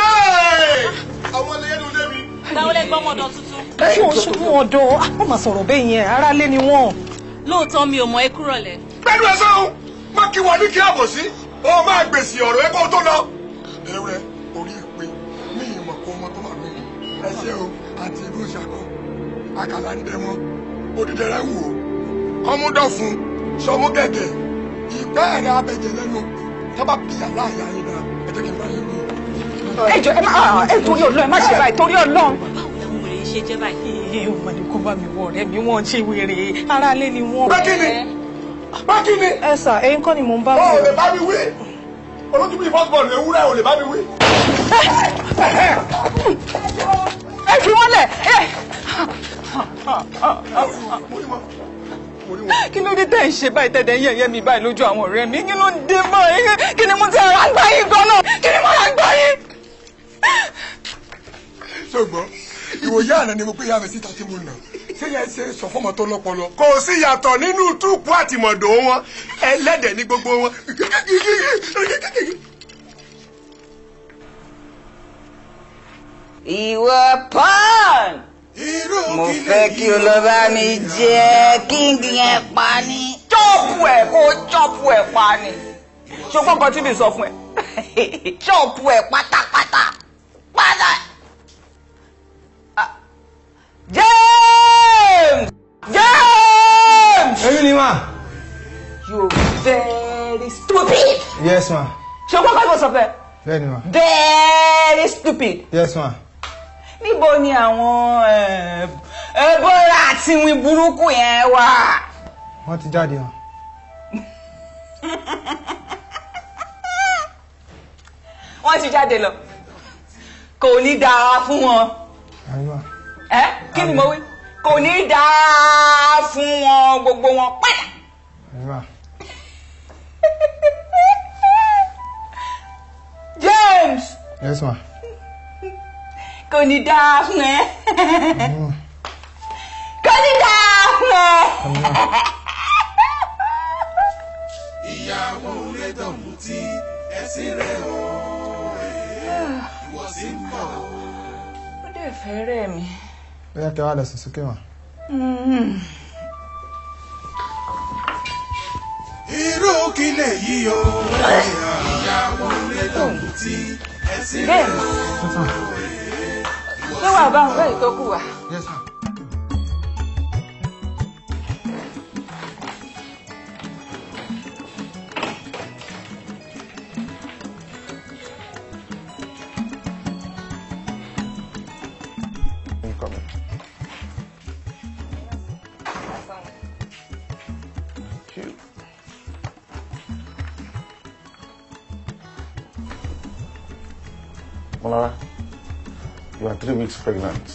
Àwọn ẹlẹ́yẹ ló dé mi. Báwo lẹ gbọ́ ọmọdọ̀ tuntun? Ṣé o ṣubú ọ̀dọ̀? Wọ́n máa sọ̀rọ̀ bẹ́ẹ̀ yẹn, ará lé ni wọ́n. Lóòótọ́ mi ò mọ̀ ẹ́ kúrọ̀lẹ́. Pẹ̀lú ẹsẹ̀ o, má kí wọ́n ní kí àbọ̀ sí, o máa gbèsè ọ̀rọ̀ ẹ kó tó lọ. Ewúrẹ́ orí ẹ pé mi ì mọ̀ kó ọmọ tó wà mí. Ẹ ṣé o, àti ibú ìṣàkọ, àkàlà ń dẹmọ, odídẹrẹ́ wò ó, kọ́múdọ̀fun, sọmú gẹ̀gẹ̀, ìpẹ́ ẹ̀rẹ́ abẹ̀jẹ̀ lẹ́nu, tábà bí aláàyà yín náà, ẹ jẹ́ kí n bá yín wí. Ẹ jọ̀ọ́ ẹ má ẹ torí Ọlọ́run ẹ má ṣe báyìí torí Ọlọ́run. Báwo làwọn wèrè ṣe jẹ́ báyìí? Ẹ ò mà ní kó bá mi wọ ọ̀rẹ́ mi, wọ́n ṣe wèrè, ará lé ni wọ́n. Bákìní! Bákìní! Ẹ sà, ẹ̀yin kọ́ ni mò ń bá wí. O ò lè bá mi wí. Olójú bíi first born ewúrẹ́ ò lè bá mi wí. Ẹ fi wọ́n lẹ̀. Kí ló dé tẹ́ ń ṣe báyìí tẹ́tẹ́ ń yẹ̀yẹ́ mi báyìí lójú àwọn ọ̀rẹ́ mi? Kí ló dé báyìí? Kí ni mo ti ara gbá yín gan-an? Kí ni mo ara gbá yín? Ṣùgbọ́n ìwòye àná ni mo pé ìyá mi síta tí mo nà Ṣé yẹn ṣe sọ fọmọ tó lọ́pọlọ. Kò sí yàtọ̀ nínú túùpù àtìmọ̀dò wọn, ẹlẹ́dẹ̀ ní gbogbo wọn. Ìwọ Paul, mo fẹ́ kí o lọ bá mi jẹ kíngì yẹn pa ni. Chọ́ọ̀pù ẹ̀ kó chọ́ọ̀pù ẹ̀ pa ni. Ṣùgbọ́n nǹkan tí mi sọ fún ẹ, chọ́ọ̀pù ẹ̀ pátápátá pátá. James! James! Èmi ni mà. You very stupid. Yes ma. Ṣùgbọ́n nǹkan tí mo sọ fún ẹ. Bẹ́ẹ̀ni ma. Very stupid. Yes ma. Níbo ni àwọn ẹbọra àti ìwìn burúkú yẹn wà? Wọ́n ti jáde hàn. Wọ́n ti jáde lọ. Kò ní dáa fún wọn. Àyùwá. Ẹ kí ni mo wí? Kò ní dáa fún wọn gbogbo wọn pátá. Àyùwá. James! Yes ma. Kò ní dáa fún ẹ. Kò ní dáa fún ẹ. Ìyàwó rẹ̀ dọ̀mú tí ẹ̀sìn rẹ̀ o, ìwọ sì ń bọ̀ o. Ó dẹ̀ fẹ́ rẹ̀ mi. Ó yá kí wàá lọ sùn sókè mà. Irú kí lèyí o? Ìyàwó rẹ̀ dọ̀mú tí ẹ̀sìn rẹ̀ o. Ṣé wàá bá òun bẹ́ẹ̀ tó kù wá? Yes ma. Incoming. Thank you. Molara, you are 3 weeks pregnant.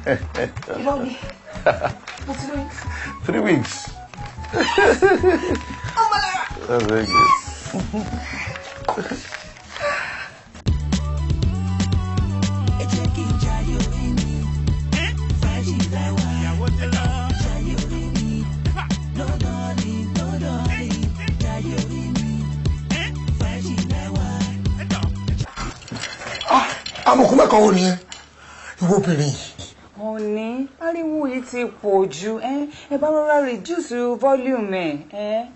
Irọ́ ni, mo ti lóyún. 3 weeks. That's very good. Ẹ jẹ́ kí n jayé orí mi, fàájì láwà. Jayé orí mi, lọ́dọ̀ ni lọ́dọ̀ ni. Jayé orí mi, fàájì láwà. Amọ̀kú mẹ́kọ̀ọ́ wo nìyẹn ìwọ obìnrin yìí. Òní ariwo yìí ti pọ̀ jù ẹ bá rọra reduce volume ẹ.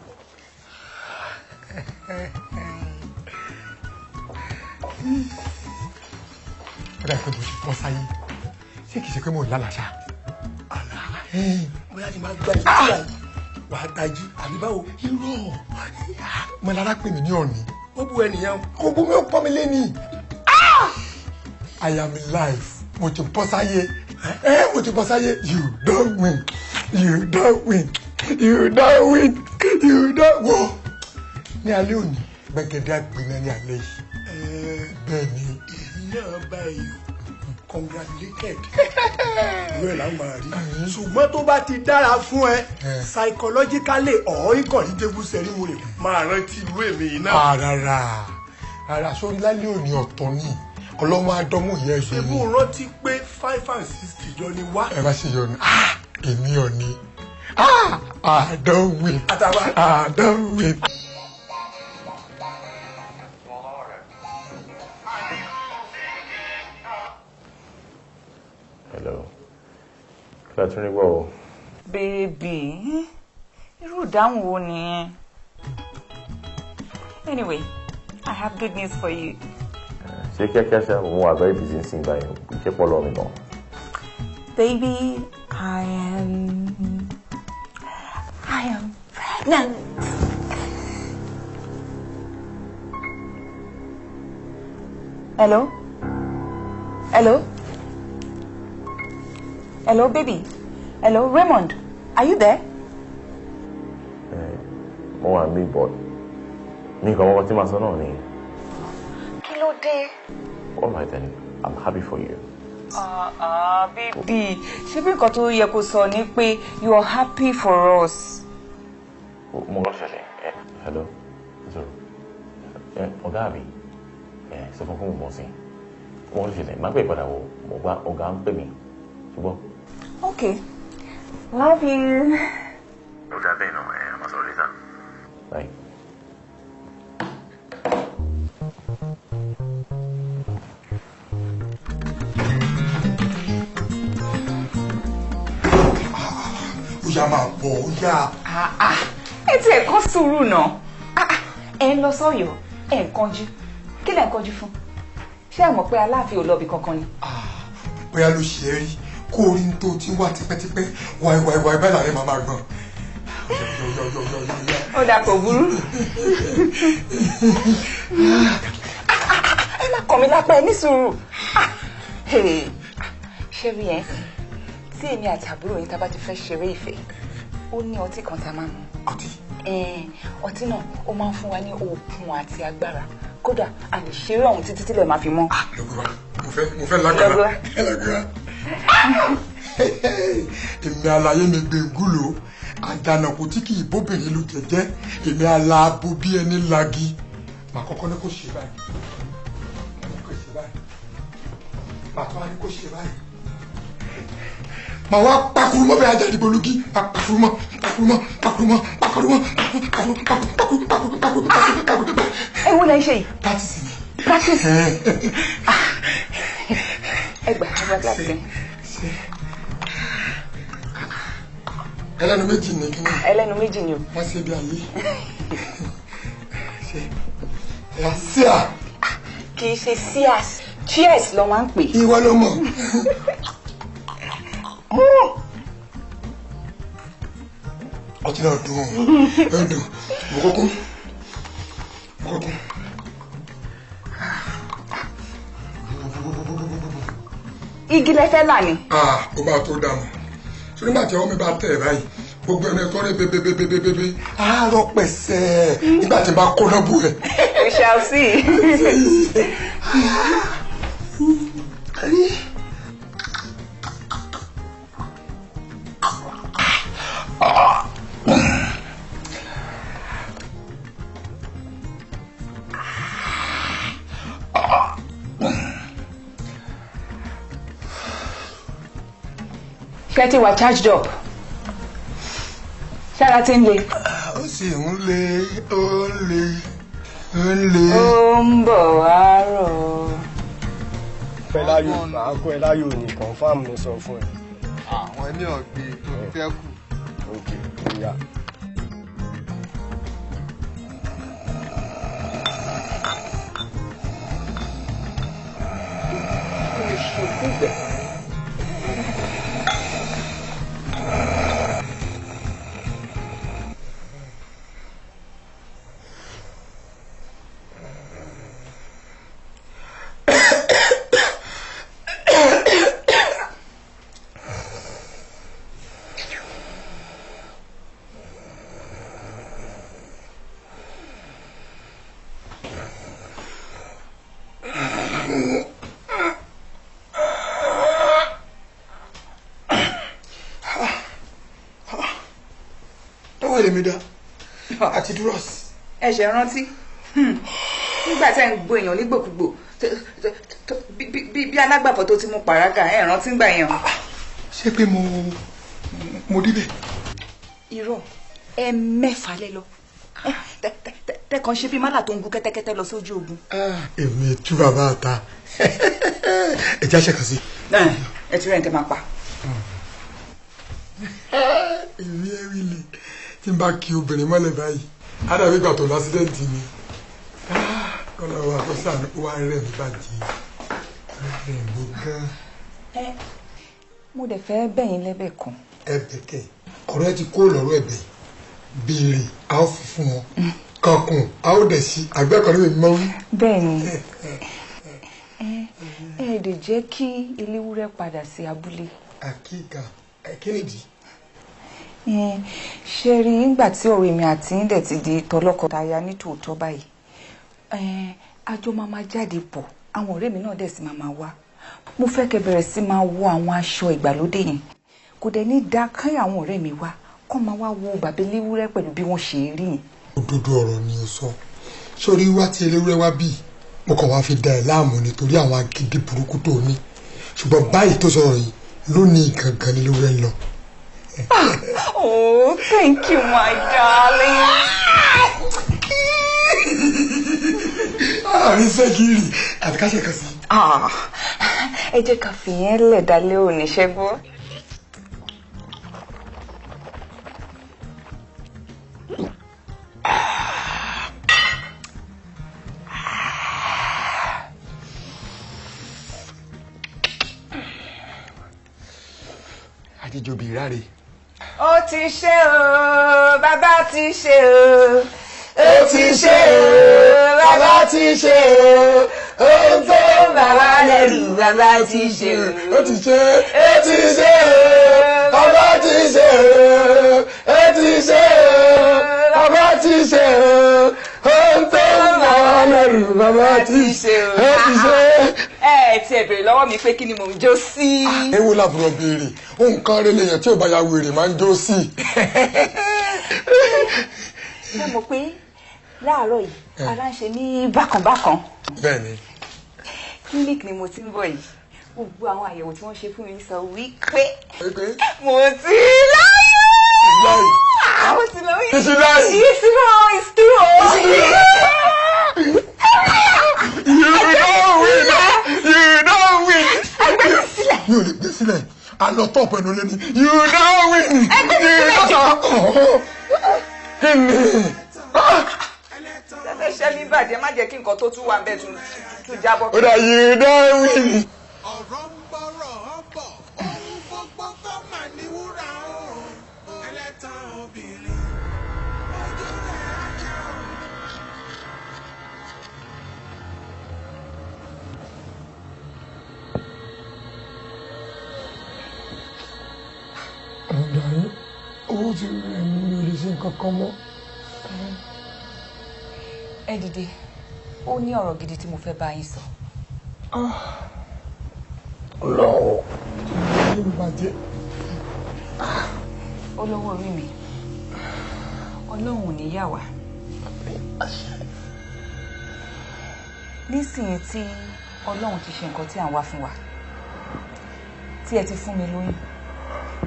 Ó dà pé mo ti bọ́ sáyé, ṣé kìí ṣe pé mò ń lálàṣà. Bóyá ni màá gba ìlú síra yìí, wàá tají àbí báwo? Irọ́, Mọ̀lára pè mí ní ọ̀ní. Ó bu ẹnìyẹn o. Kò bú mi, ó pọ́n mi lé ní. I am alive. Mo ti bọ́ sáyé. Mo ti bọ́ sáyé. You don win. You don win. You don win. You don win. Ní alẹ́ òní, gbẹ̀gẹ̀dẹ̀ àgbìnà ní alẹ́ yìí. Bẹ́ẹ̀ ni. Èyí náà bá èyí congratulated. Ìwé ẹ̀ là ń máa rí. Ṣùgbọ́n tó bá ti dára fún ẹ, psychologically or incorrigible ceremony máa rántí irú èmi yìí náà. Rárá, rárá, sórí lálẹ́ òní ọ̀tọ̀ ni. Ọlọ́mọ adọ́mú ìyá ẹ̀ṣẹ̀ Ṣé ni. bó rántí pé 5 and 60 jọ ni wá? Ẹ bá ṣe yọnu. Èmi ò ní. I don win. I don win. Hello. Kí la tún rí gbọ́ o? Bébì, irú ìdáhùn wo nìyẹn? Anyway, I have good news for you. Ṣé kíákíá ṣá, mo wà very busy ń sìn báyìí, iṣẹ́ pọ̀ lọ́wọ́ mi gan. Baby, I am pregnant. Hello? Hello? Hello, baby. Hello, Raymond. Are you there? Mo wà ní but mi kàn mọ́kàn tí màá sọ náà ni. Kí ló dé? All right then, I'm happy for you. Baby, ṣé bí nǹkan tó yẹ kó sọ ni pé you are happy for us. Mo lọ ṣẹlẹ̀. Hello, sorry. Ọ̀gá mi, sọ fún mi mọ̀ sí. Mo lọ ṣẹlẹ̀, má pè padà wò, mo gba ọ̀gá ń pè mí. Ṣùgbọ́n. Okay, Love you. Ó dà bẹ́ẹ̀ náà, ẹ̀ máa sọ̀rọ̀ later. Bye. Ó yá, máa bọ̀, ó yá. Ẹ tiẹ̀ kọ́ sùúrù náà. Ẹ ń lọ sọ́yọ́, ẹ ń kánjú. Kí lẹ̀ ń kánjú fún? Ṣé ẹ mọ̀ pé Aláàfin ò lọ́bi kankan ni? Bóyá ló ṣe é rí kó o rí ní tó ti wá tipẹ́tipẹ́, wáì wáì wáì báyìí làwọn máa máa gbọ̀n. Ó dà, kò burú. Ẹ má kàn mí lápá, ẹ ní sùúrù. Ṣé rí ẹ tí èmi àti àbúrò yín tá bá ti fẹ́ ṣeré ìfẹ́, ó ní ọtí kan tá a máa mu. Ọtí? Ọtí náà ó máa ń fún wa ní okun àti agbára, kódà a lè ṣeré ọ̀hún títí tílẹ̀ máa fi mọ́. Mo fẹ́ lágbára lágbára. Èmi àlàyé mi gbẹ̀ngúlò àjànàkú tí kì í bóbìnrin ló jẹjẹ, èmi aláàbò bí ẹni lagi. Màá kọ́kọ́ ní kò ṣe báyìí, màá ní kò ṣe báyìí, màá tún wá ní kò ṣe báyìí, màá wá pakuru mọ́ bẹ́ẹ̀ ajá ìdìbò lugi, pakuru mọ́, pakuru mọ́, pakuru mọ́, pakuru mọ́, pakuru, pakuru, pakuru, pakuru, pakuru, pakuru. Ẹ wo lẹ ń ṣe yìí? Practice ni. Practice. Ẹ gbà, ẹ gbà glass yẹn. Ẹlẹ́nu méjì ni kí ni. Ẹlẹ́nu méjì ni o. Wọ́n ṣe bí ayé ṣe ẹ̀yà síà. Kì í ṣe síà, cheers ló máa ń pè. Ìwọ ló mọ̀. Ọtí náà dùn ó dùn. Mo kọ́kún, mo kọ́kún. Igi lẹ fẹ́ là ni. Ó máa tó dànù so nígbà tí ọwọ́ mi bá tẹ̀ ẹ́ báyìí, gbogbo ẹnu ẹ̀kọ́ rẹ̀ bébébébébébé àárọ̀ pẹ̀sẹ̀ nígbà tí n bá kó náà bù ẹ̀. We shall see. Ṣé ti wà charged up? Ṣára ti ń le? Ó sì ń le, ó ń le, ó ń le. Ó ń bọ̀ wá rọ̀. Pẹ́ láyò, màá kó ẹ láyò ní confam, mo sọ fún ẹ. Àwọn ẹni ọ̀gbìn tó fi fẹ́ kù. Ok, ó yá. Tọ́wọ́ èmi dá àti dúrọ́sì. Ẹ ṣe rántí nígbà tẹ́ ń gbọ́ èèyàn nígbòkúgbò bí alágbàfọ̀ tó ti mú pàrágà, ẹ rántí gbà yẹn. Ṣé pé mo débẹ̀? Irọ́, ẹ mẹ́fà lẹ lọ tẹkàn ṣe bí málà tó ń gun kẹ́tẹ́kẹ́tẹ́ lọ sójú ogun. Èmi tú bàbá ta ẹja ṣẹ̀kan sí. Ẹ ti rẹ̀ ń tẹ́ máa pa. Èmi ẹ rí le tí n bá kí obìnrin mọ́lẹ̀ báyìí, ádàbí ìgbà tó lásídẹ̀ǹtì ni. Kọ́lá wa kó sàánú, ó wá rẹ̀ mí bàjẹ́, rẹ̀ mí gan. Mo dẹ̀ fẹ́ bẹ̀yìn lẹ́bẹ̀ kan. Ẹ̀bẹ̀ kẹ̀, ọ̀rọ̀ ẹ ti kó lọ́rọ̀ ẹ̀bẹ̀. Béèrè, a ó fi fún wọn kankun, a ó dẹ̀ sí àgbẹ̀ kan lóye mọ́ wí. Bẹ́ẹ̀ni, ẹ lè jẹ́ kí eléwúrẹ́ padà sí abúlé. Àkíkà kennedy. Ṣe rí nígbà tí ọ̀rọ̀ èmi àti yín dẹ̀ ti di tọlọ́kọtaya ní tòótọ́ báyìí, àjọ máa máa jáde pọ̀, àwọn ọ̀rẹ́ mi náà dẹ̀ sì máa máa wá. Mo fẹ́ kẹ́ bẹ̀rẹ̀ sí máa wọ àwọn aṣọ ìgbàlódé yẹn. Kò dẹ̀ ní dá káyà àwọn ọ̀rẹ́ mi wá kọ́ máa wá wo bàbá eléwúrẹ́ pẹ̀lú bí wọ́n ṣe rí yẹn. Òdodo ọ̀rọ̀ ni o sọ. Sórí wá tí eléwúrẹ́ wá bíi, mo kàn wá fi da ẹ̀ láàmú nítorí àwọn agídí burúkú tó ní, ṣùgbọ́n báyìí tó sọ̀rọ̀ yìí lónìí gangan ni eléwúrẹ́ ń lọ. Oh, thank you, my darling. Àárín sẹ́gìrì àti ká ṣe kan sí. Ẹ jẹ́ ká fìyẹn lẹ̀ dálé òní ṣẹ́gbọ́. Àjíjọbì ráre. Ó ti ṣe o, bàbá ti ṣe o. Ó ti ṣe o, bàbá ti ṣe o. Ohun tó ń bà wá lẹ́rù, bàbá ti ṣe o. Ó ti ṣe, ó ti ṣe o, bàbá ti ṣe o. Ó ti ṣe o, bàbá ti ṣe o. Ohun tó ń bà wá lẹ́rù, bàbá ti ṣe o. Ó ti ṣe. Ẹ ti ẹ béèrè lọ́wọ́ mi pé kí ni mò ń jó sí. Ewu làbúrò béèrè, nǹkan rẹ lèèyàn tí ò bá ya wèrè máa ń jó sí. Ṣé mo pé láàárọ̀ yìí ara ń ṣe ní bákanbákan? Bẹ́ẹ̀ni. Clinic ni mo ti ń bọ̀ yìí. Gbogbo àwọn àyẹ̀wò tí wọ́n ṣe fún mi sọ wípé mo ti láyọ̀. Mo ti lóyún. It's lying. It's true. It's true. You don't win. You don't win. Mi ò lè gbé sílẹ̀. A lọ tọ̀pù ẹnu lé ní. You don't win. You don't. Kí ni? Ṣé ṣẹ́ mi bàjẹ́ má jẹ́ kí nǹkan tó tún wà ń bẹ̀ tún jábọ́. Ó dà, you don't win. Ọ̀rọ̀ ń bọ̀rọ̀ bọ̀, ohun gbogbo kọ́ mà ní wúrà o. Ẹlẹ́tàn obìnrin, ojú rẹ̀ á já o. Ọ̀dà yín, owó ti rẹ̀ mí, mi ò lè ṣe nǹkan kan mọ́. Ẹ dìde, ó ní ọ̀rọ̀ gidi tí mo fẹ́ bá yín sọ. Ọlọ́wọ́, ayé mi bàjẹ́. Olówó orí mi, Ọlọ́run ò ní yà wá. Nísìnyí tí Ọlọ́run ti ṣe nǹkan tí à ń wá fún wa, tí ẹ ti fún mi lóyún,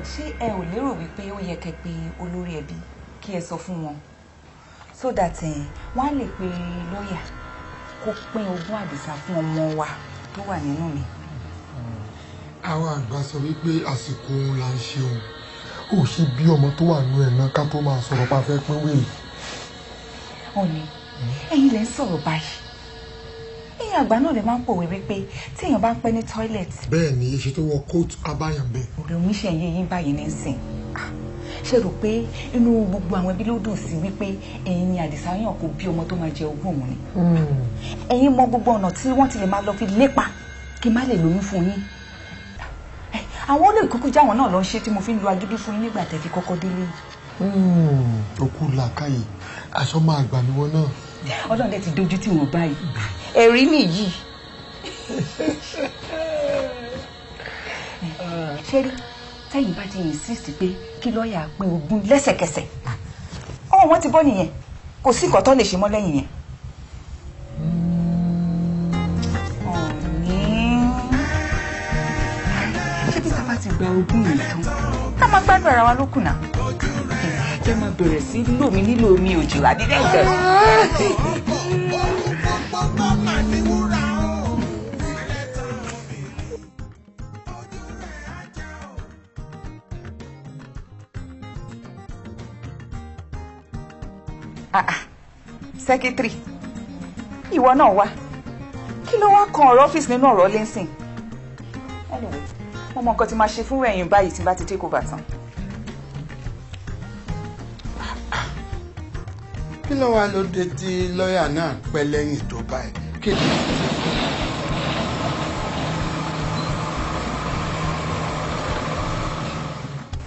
ṣé ẹ ò lérò wípé ó yẹ kẹ́ pe olórí ẹbí kí ẹ sọ fún wọn, so that wọ́n á lè pe lọ́ọ̀yà kó pín ogún Àdìsá fún ọmọ wa tó wà nínú mi? Àwọn àgbà sọ wípé àsìkò òun là ń ṣe òun. Ó ṣe bí ọmọ tó wà nínú ẹ̀ náà ká tó máa sọ̀rọ̀ pa fẹ́ pín wéèlì. Ọ̀nì, ẹ̀yin lẹ ń sọ̀rọ̀ báyìí. Ẹ̀yin àgbà náà lè máa ń pòwe wípé tí èèyàn bá ń pẹ́ ní tọ́ílẹ̀tì. Bẹ́ẹ̀ ni, iṣẹ́ tó wọ kóòtù abáyàn bẹ́ẹ̀. Ọ̀rẹ́ oníṣẹ́ yé yín báyìí nísìn. Ṣé rò pé inú gbogbo àwọn ẹbí ló dùn sí wípé ẹ̀yin ni Àdìsá yàn kó bí ọmọ tó máa jẹ ogún òun ni? Ẹ̀yin mọ gbogbo ọ̀nà tí wọ́n ti lè máa lọ fi lépa kí n má lè lóyún fún yín. Àwọn olè kúkú jáwọn náà lọ ń ṣe tí mo fi ń lo agídí fún yín nígbà tẹ́ fi kọ́kọ́ délé yìí. Òkú làákàyè, aṣọ máa gbà ní wọn náà. Ọlọ́run dẹ̀ ti dojú tì wọ́n báyìí. Ẹ̀rí nìyí. Ṣé rí tẹ́yìn bá ti insist pé kí lọ́ọ̀yà pín ogún lẹ́sẹ̀kẹsẹ̀, ọwọ́ wọn ti bọ́ nìyẹn, kò sí nǹkan tó lè ṣe mọ́ lẹ́yìn yẹn. Ọ̀ní, ṣé bí sábà ti gba ogún yìí tán ká máa gbádùn ara wa lókùn náà, kí ẹ máa bẹ̀rẹ̀ sí lò mí nílò omi òjò àbí bẹ́ẹ̀ kẹ́. Sẹ́kítírì, ìwọ náà wá, kí ló wá kan ọ̀rọ̀ ọ́fíìsì nínú ọ̀rọ̀ lẹ́sìn? Anyway, mo mọ nǹkan tí máa ṣe fún ẹ̀yin báyìí tí bá ti take over tán. Kí ló wá ló dé tí lọ́ọ̀yà náà pẹ́ lẹ́yìn tó báyìí? Kí ni?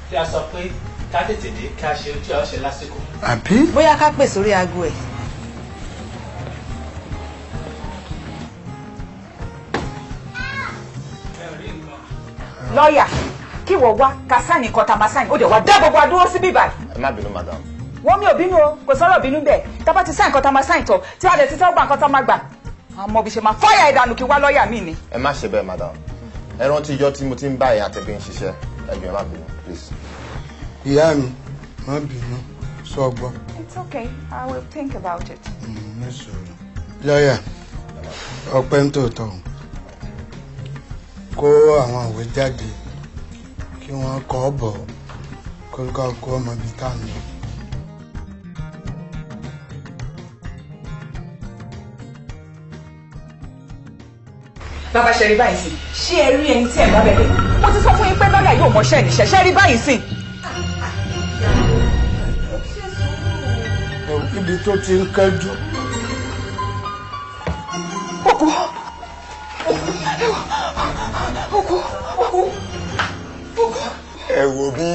Tí a sọ pé ká tètè dé ká ṣe ojú ẹ̀ ọ̀ṣẹ́ lásìkò. Àbí? Bóyá ká pè sórí aago ẹ̀. Lọ́ọ̀yà, kí wọ́n wá ká sáìnì kan tá a máa sáìnì, ó dẹ̀ wá dá gbogbo adúró sí bíbá. Ẹ má bínú, madam. Wọ́n mi ò bínú o, kò sọ̀rọ̀ bínú bẹ́ẹ̀. Tá bá ti sáìnì kan tá a máa sáìnì tọ̀, tí a lè ti tọ́ gbà nǹkan tá a máa gbà. Àmọ́ bí ṣe máa fáyà ìdànù kí wá lọ́ọ̀yà mi ni. Ẹ má ṣe bẹ́ẹ̀, madam. Ẹ rántí ijọ́ tí mo ti ń bá ẹ̀yà àtẹ̀bí ń ṣiṣẹ́. Ẹ jọ̀ọ́, ẹ má bínú, please. Ìyá mi, má bínú, sọ gbọ́. It's okay, I will think about it. Ní sùúrù. Lọ́yà, ọpẹ́ ń tòótọ́. Kó àwọn ìwé jáde kí wọ́n kọ́ bọ̀ kó kó ọmọ ibi tá à ń lọ. Bàbá ṣe rí báyìí sí, ṣé ẹ rí ẹni tí ẹ bá bẹ̀bẹ̀? Mo ti sọ fún yín pé lọ́yà yóò mọṣẹ́ níṣẹ́, ṣé rí báyìí sí? Ibi tó ti ń kẹ́jú. Òkú òkú òkú òkú. Ẹ wò bí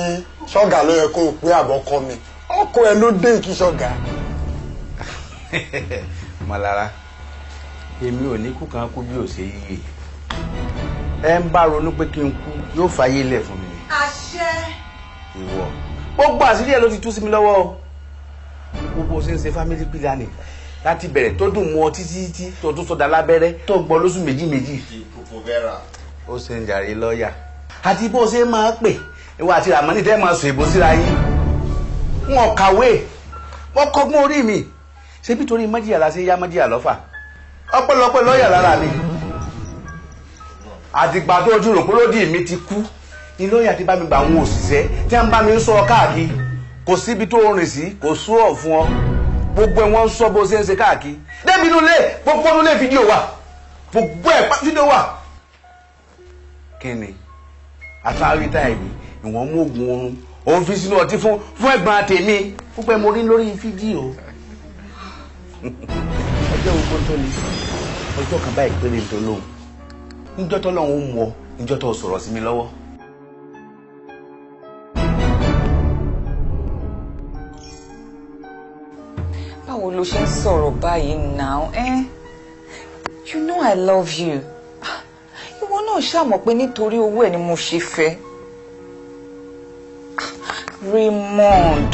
ṣọ́gà ló yẹ kó o pé àbọ̀kọ mi, ọkọ ẹ ló dé ìkí ṣọ́gà. Mọ̀lára, èmi ò ní kú kan kú bí ò ṣe yíyẹ. Ẹ ń bá ronú pé kí n kú yóò fàyè lẹ̀ fún mi. Àṣẹ. Ìwọ gbogbo àṣírí ẹ ló ti tú sí mi lọ́wọ́ o. Gbogbo ṣe ń ṣe family planning láti bẹ̀rẹ̀ tó dùn mọ́ títí títí tó tún sọdá lábẹ́rẹ́ tó gbọ́ lóṣù méjì méjì. Ó ṣe ń jàre lọ́ọ̀yà. Àti bó ṣe máa pè ìwọ àti Ràmọ́nì tẹ́ máa sọ èbó síra yín. Wọn kàwé, wọ́n kọ́gbọ́n orí mi. Ṣebí torí mọ́jìyà la ṣe yá mọ́jìyà lọ́fà. Ọpẹ́lọpẹ́ lọ́ọ̀yà lára mi. Àtìgbà tó ojú rògbòlódì mi ti kú ni lọ́ọ̀yà ti bá mi gbà àwọn òṣìṣẹ́ tí wọ́n bá mi ń sọ káàkiri. Kò síbi tó rìn sí, kò sú ọ̀ fún ọ. Gbogbo ẹ̀ wọ́n ń sọ bó ṣe ń ṣe káàkiri. Débi inú ilé, gbogbo inú ilé fídíò wà. Gbogbo ẹ̀ fídíò wà. Kí ni? Àtàrí táìmì, ìwọ̀n mú oògùn oorun. Òun fi sínú ọtí fún ẹ̀gbọ́n tèmi. Púpẹ́ mo rí lórí fídíò. Ọjọ́ gbogbo tó ní. Ọjọ́ kan báyìí péré tó lóhùn. Níjọ́ tó lóhùn ó mú ọ, níjọ́ tó sọ̀rọ̀ sí mi lọ́wọ́. Báwo ló ṣe ń sọ̀rọ̀ báyìí now, eh? You know I love you. Ìwọ náà ṣàmọ̀ pé nítorí owó ẹ̀ ni mo ṣe fẹ́. Raymond,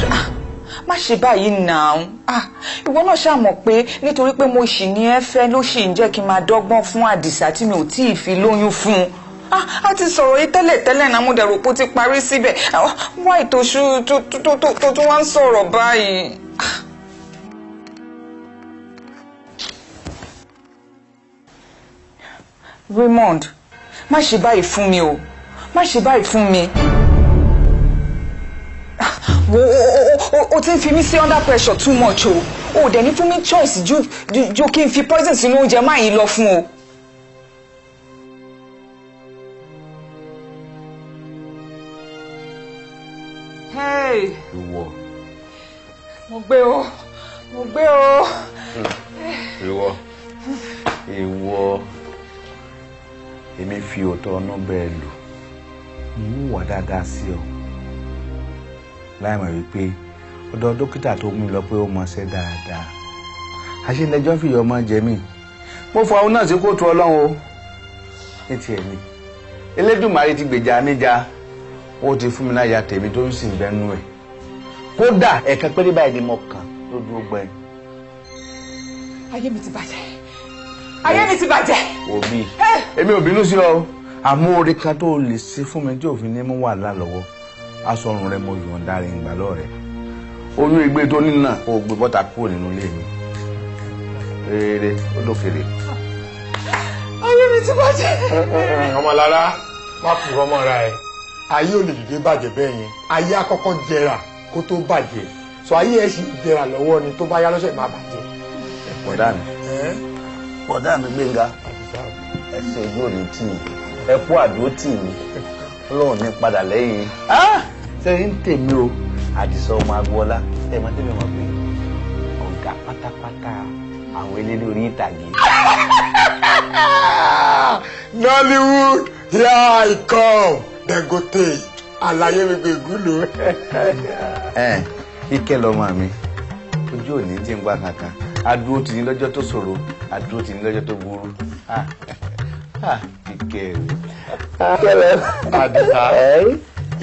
má ṣe báyìí now. Ìwọ náà ṣàmọ̀ pé nítorí pé mo ṣì ní ẹ fẹ́ ló ṣì ń jẹ́ kí n máa dọ́gbọ́n fún Àdìsá tí mi ò tí ì fi lóyún fún un. A ti sọ̀rọ̀ yìí tẹ́lẹ̀ tẹ́lẹ̀ náà, mo dẹ̀ rò pé ó ti parí síbẹ̀. Wá ìtòṣù tó tún wá ń sọ̀rọ̀ báyìí. Raymond, má ṣe báyìí fún mi o, má ṣe báyìí fún mi. Wo o ti ń fi mí sí under pressure too much o. O dẹ̀ ní fún mi choice ju kí n fi poison sínú oúnjẹ má yìí lọ fún o. Hey. Ìwọ. Mo gbé o, mo gbé o. Ìwọ. Ìwọ. Èmi fi òótọ́ ọ̀nà bẹ́ẹ̀ lò, mo ń wà dáadáa sí ọ láì mọ̀ wípé ọ̀dọ̀ dókítà tó mú mi lọ pé ó mọṣẹ́ dáadáa. Àṣelẹ́jọ́ fìyà ọmọ jẹ mí. Mo fọ àwọn náà sí kóòtù Ọlọ́run o. Ní tiẹ̀ ni Elédùmarè ti gbèjà mi jà, ó ti fún mi láyà tèmi tó ń sìn bẹ́nu ẹ̀. Kódà ẹ̀ẹ̀kan péré báyìí ni mo kàn lójú ọgbẹ́. Ayé mi ti bàjẹ́. Ayé mi ti bàjẹ́. Òbí, èmi ò bínú sí ọ, àmọ́ oore kan tó lè ṣe fún mi tí òfin ní mú wàhálà lọ́wọ́. Aṣọ ọrùn rẹ mo yọ̀ǹda rẹ̀ ń gbà lọ́rẹ̀. Oyún igbe tó ní náà kó o gbé bọ́ta kúrò nínú ilé mi. Rere ó dókèrè. Ayé mi ti bàjẹ́. Ọmọlára, má purọ́ mọ́ra ẹ̀. Ayé ò lè dìde bàjẹ́ bẹ́ẹ̀ yẹn. Ayé àkọ́kọ́ jẹrà kó tó bàjẹ́. Sọ ayé ẹ̀ sì jẹrà lọ́wọ́ ni tó bá yá lọ́sẹ̀ máa bàjẹ́. Bọ̀dá mi. Bọ̀dá mi Gbénga, ẹ ṣe ojú òní tì mí, ẹ kú àdó tì mí, Ọlọ́run ní padà lẹ́yìn. Ṣé ń tèmi o, Àdìsá ọmọ Agboola, ẹ máa tẹ́lẹ̀ mọ̀ pé ọ̀gá pátápátá àwọn eléré orí ìtàgé. Nollywood, here I come, dem go take, àlàyé mi gbé gúlò. Ẹ Ike lọmọ mi, ojú òní tí ń gbà kankan. Adúró tì ní lọ́jọ́ tó ṣòro, adúró tì ní lọ́jọ́ tó burú. Kíkẹ́ rẹ̀. Àdìsá,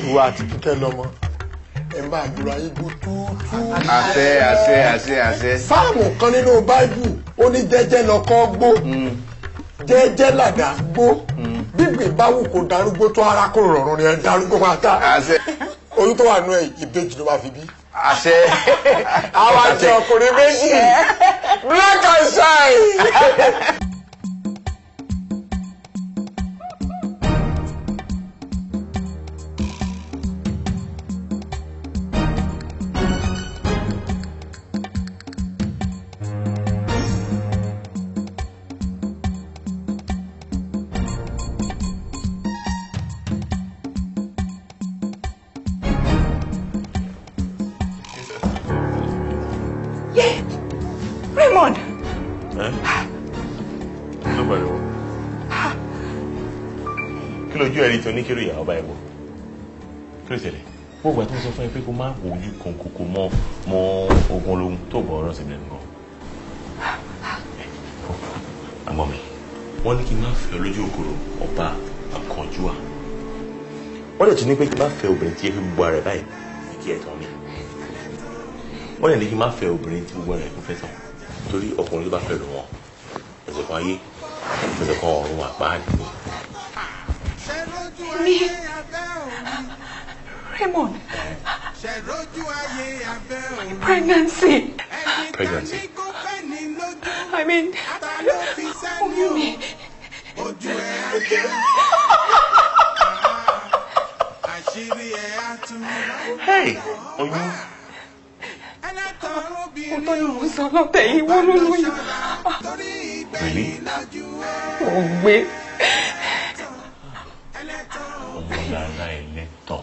ìwọ àti Kíkẹ́ lọmọ, ẹ máa dúró ayé gbó túútú. Àṣẹ àṣẹ àṣẹ àṣẹ. Sáàmù kan nínú Báíbù, ó ní jẹ́jẹ́ lọkọ́ gbó, jẹ́jẹ́ làdá gbó, gbígbìn bá wù kó darúgbó tó ara kó rọrùn ni ẹ darúgbó pátá. Àṣẹ. Oyún tó wà nú ẹ ìbejì ló máa fi bí. Àṣẹ. Àwa jẹ ọkùnrin méjì. Black and shine. Yeah. Raymond. Ló pariwo. Kí lójú ẹ̀rí tí oníkérò ìyàwó bá ẹ wò? Kí ló ṣẹlẹ̀? Gbogbo àti mo sọ fún ẹ pé kó má wo ojú kan kòkó mọ́ mọ́ ogun ológun tó bọ̀ ọ̀rọ̀ sí mi lẹ́nu gan. Àgbọ̀n mi, wọ́n ní kí n má fẹ́ olójú òkòrò ọba àkànjúwà. Wọ́n dẹ̀ tún ní pé kí n má fẹ́ obìnrin tí ẹ fi gbogbo ara ẹ̀ báyìí kí ẹ̀ tán mi. Wọ́n dẹ̀ ní kí n má fẹ́ obìnrin tí gbogbo ara ẹ̀ kún fẹ́ tán torí ọkùnrin tó bá fẹ́ lò wọ́n ẹsẹ̀ kan ayé ẹsẹ̀ kan ọ̀run àpáàdé ni. Mi. Raymond. My pregnancy. Pregnancy. I mean, oyún mi. Hey, oyún. Òótọ́ ni mò ń sọ lọ́tẹ̀ yìí, wọ́n ló lóyún. Really? Mo gbé. Ọmọlára ẹlẹ́tàn.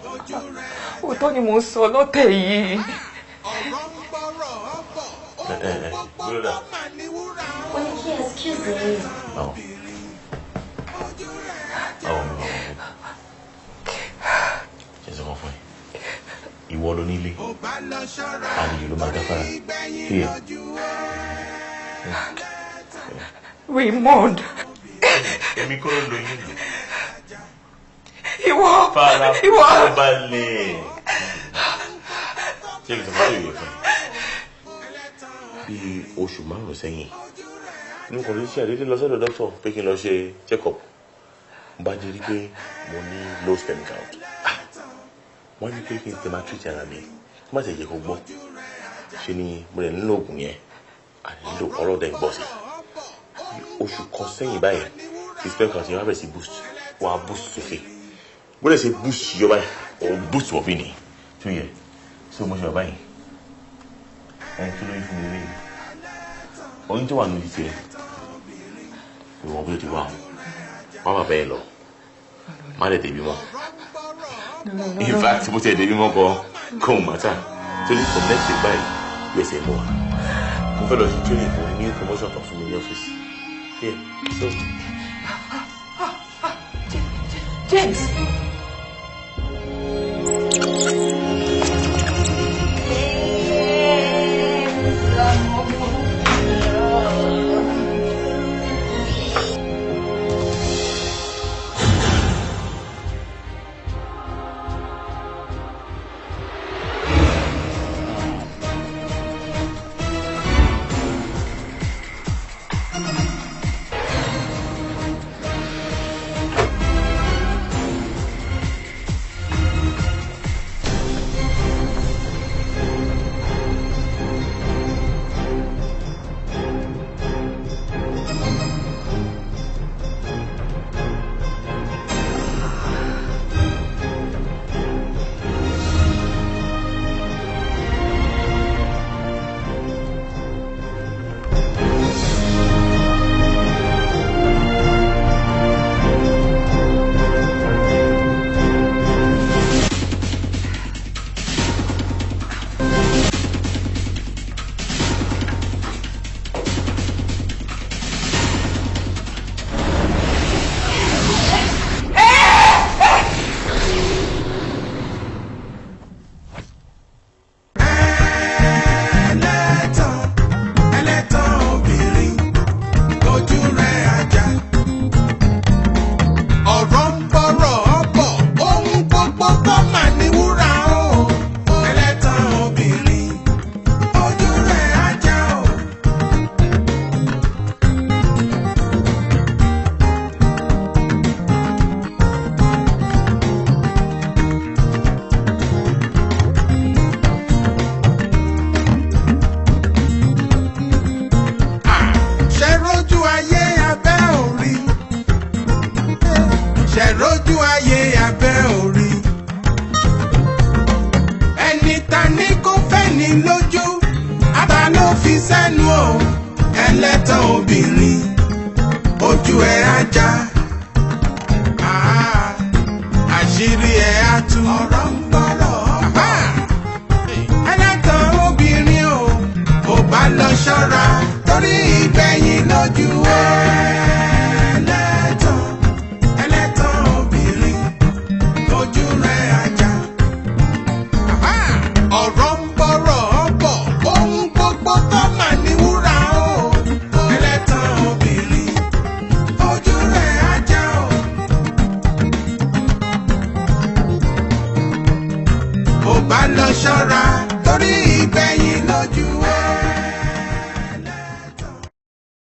Òótọ́ ni mò ń sọ lọ́tẹ̀ yìí. Ẹ ẹ ẹ, dúró dà. Ó ní kí excuse me. Báwo? Báwo mi báwo mi? Ṣé sọ fún ẹ? Ìwọ ló nílé. Àlejò ló máa gáfárà. Kí ẹ? Raymond. Èmi kọ́ ló lóyún nù. Ìwọ. Fara Ìwọ. balẹ̀. Ṣé kìí sọ fún ìwé fún ẹ? Bí oṣù márùn-ún sẹ́yìn, ní kò ní ṣe àdédé lọ sọ́dọ̀ dókítà pé kí n lọ ṣe check up. Mo bá di rí pé mo ní low sperm count. Wọ́n ní pé kí n tẹ máa treat ara mi. Kí má ṣe jẹ́ kó gbọ́. Ṣé ni mo lè nílò oògùn yẹn? Àti nílò ọlọ́dẹ ń gbọ́ sí. Oṣù kan sẹ́yìn báyìí, tí sperm count yẹn wá bẹ̀rẹ̀ sí boost. Wọ́n á boost sókè. Bó lè ṣe boost yọ báyìí, òun boost wọ̀ bí ni. Tó yẹ, so mo ṣe wà báyìí. Ẹni tó lóyún fún mi lélẹ́yìn. Oyún tó wà ní títí ẹ, ìwọ̀n bí ó ti wà o. Má bàbá ẹ lọ. Má lè débi mọ́. In fact, bó tiẹ̀ débi mọ́ gan, kò mátà. Torí from next week báyìí, USA mo wà. Mo fẹ́ lọ ṣe training fún new promotion kan fún mi ní ọ́fíìsì. Yeah, so. James. sẹ́nu o, ẹlẹ́tàn obìnrin, ojú ẹ̀ á já. Àṣírí ẹ̀ á tú. Ọ̀rọ̀ ń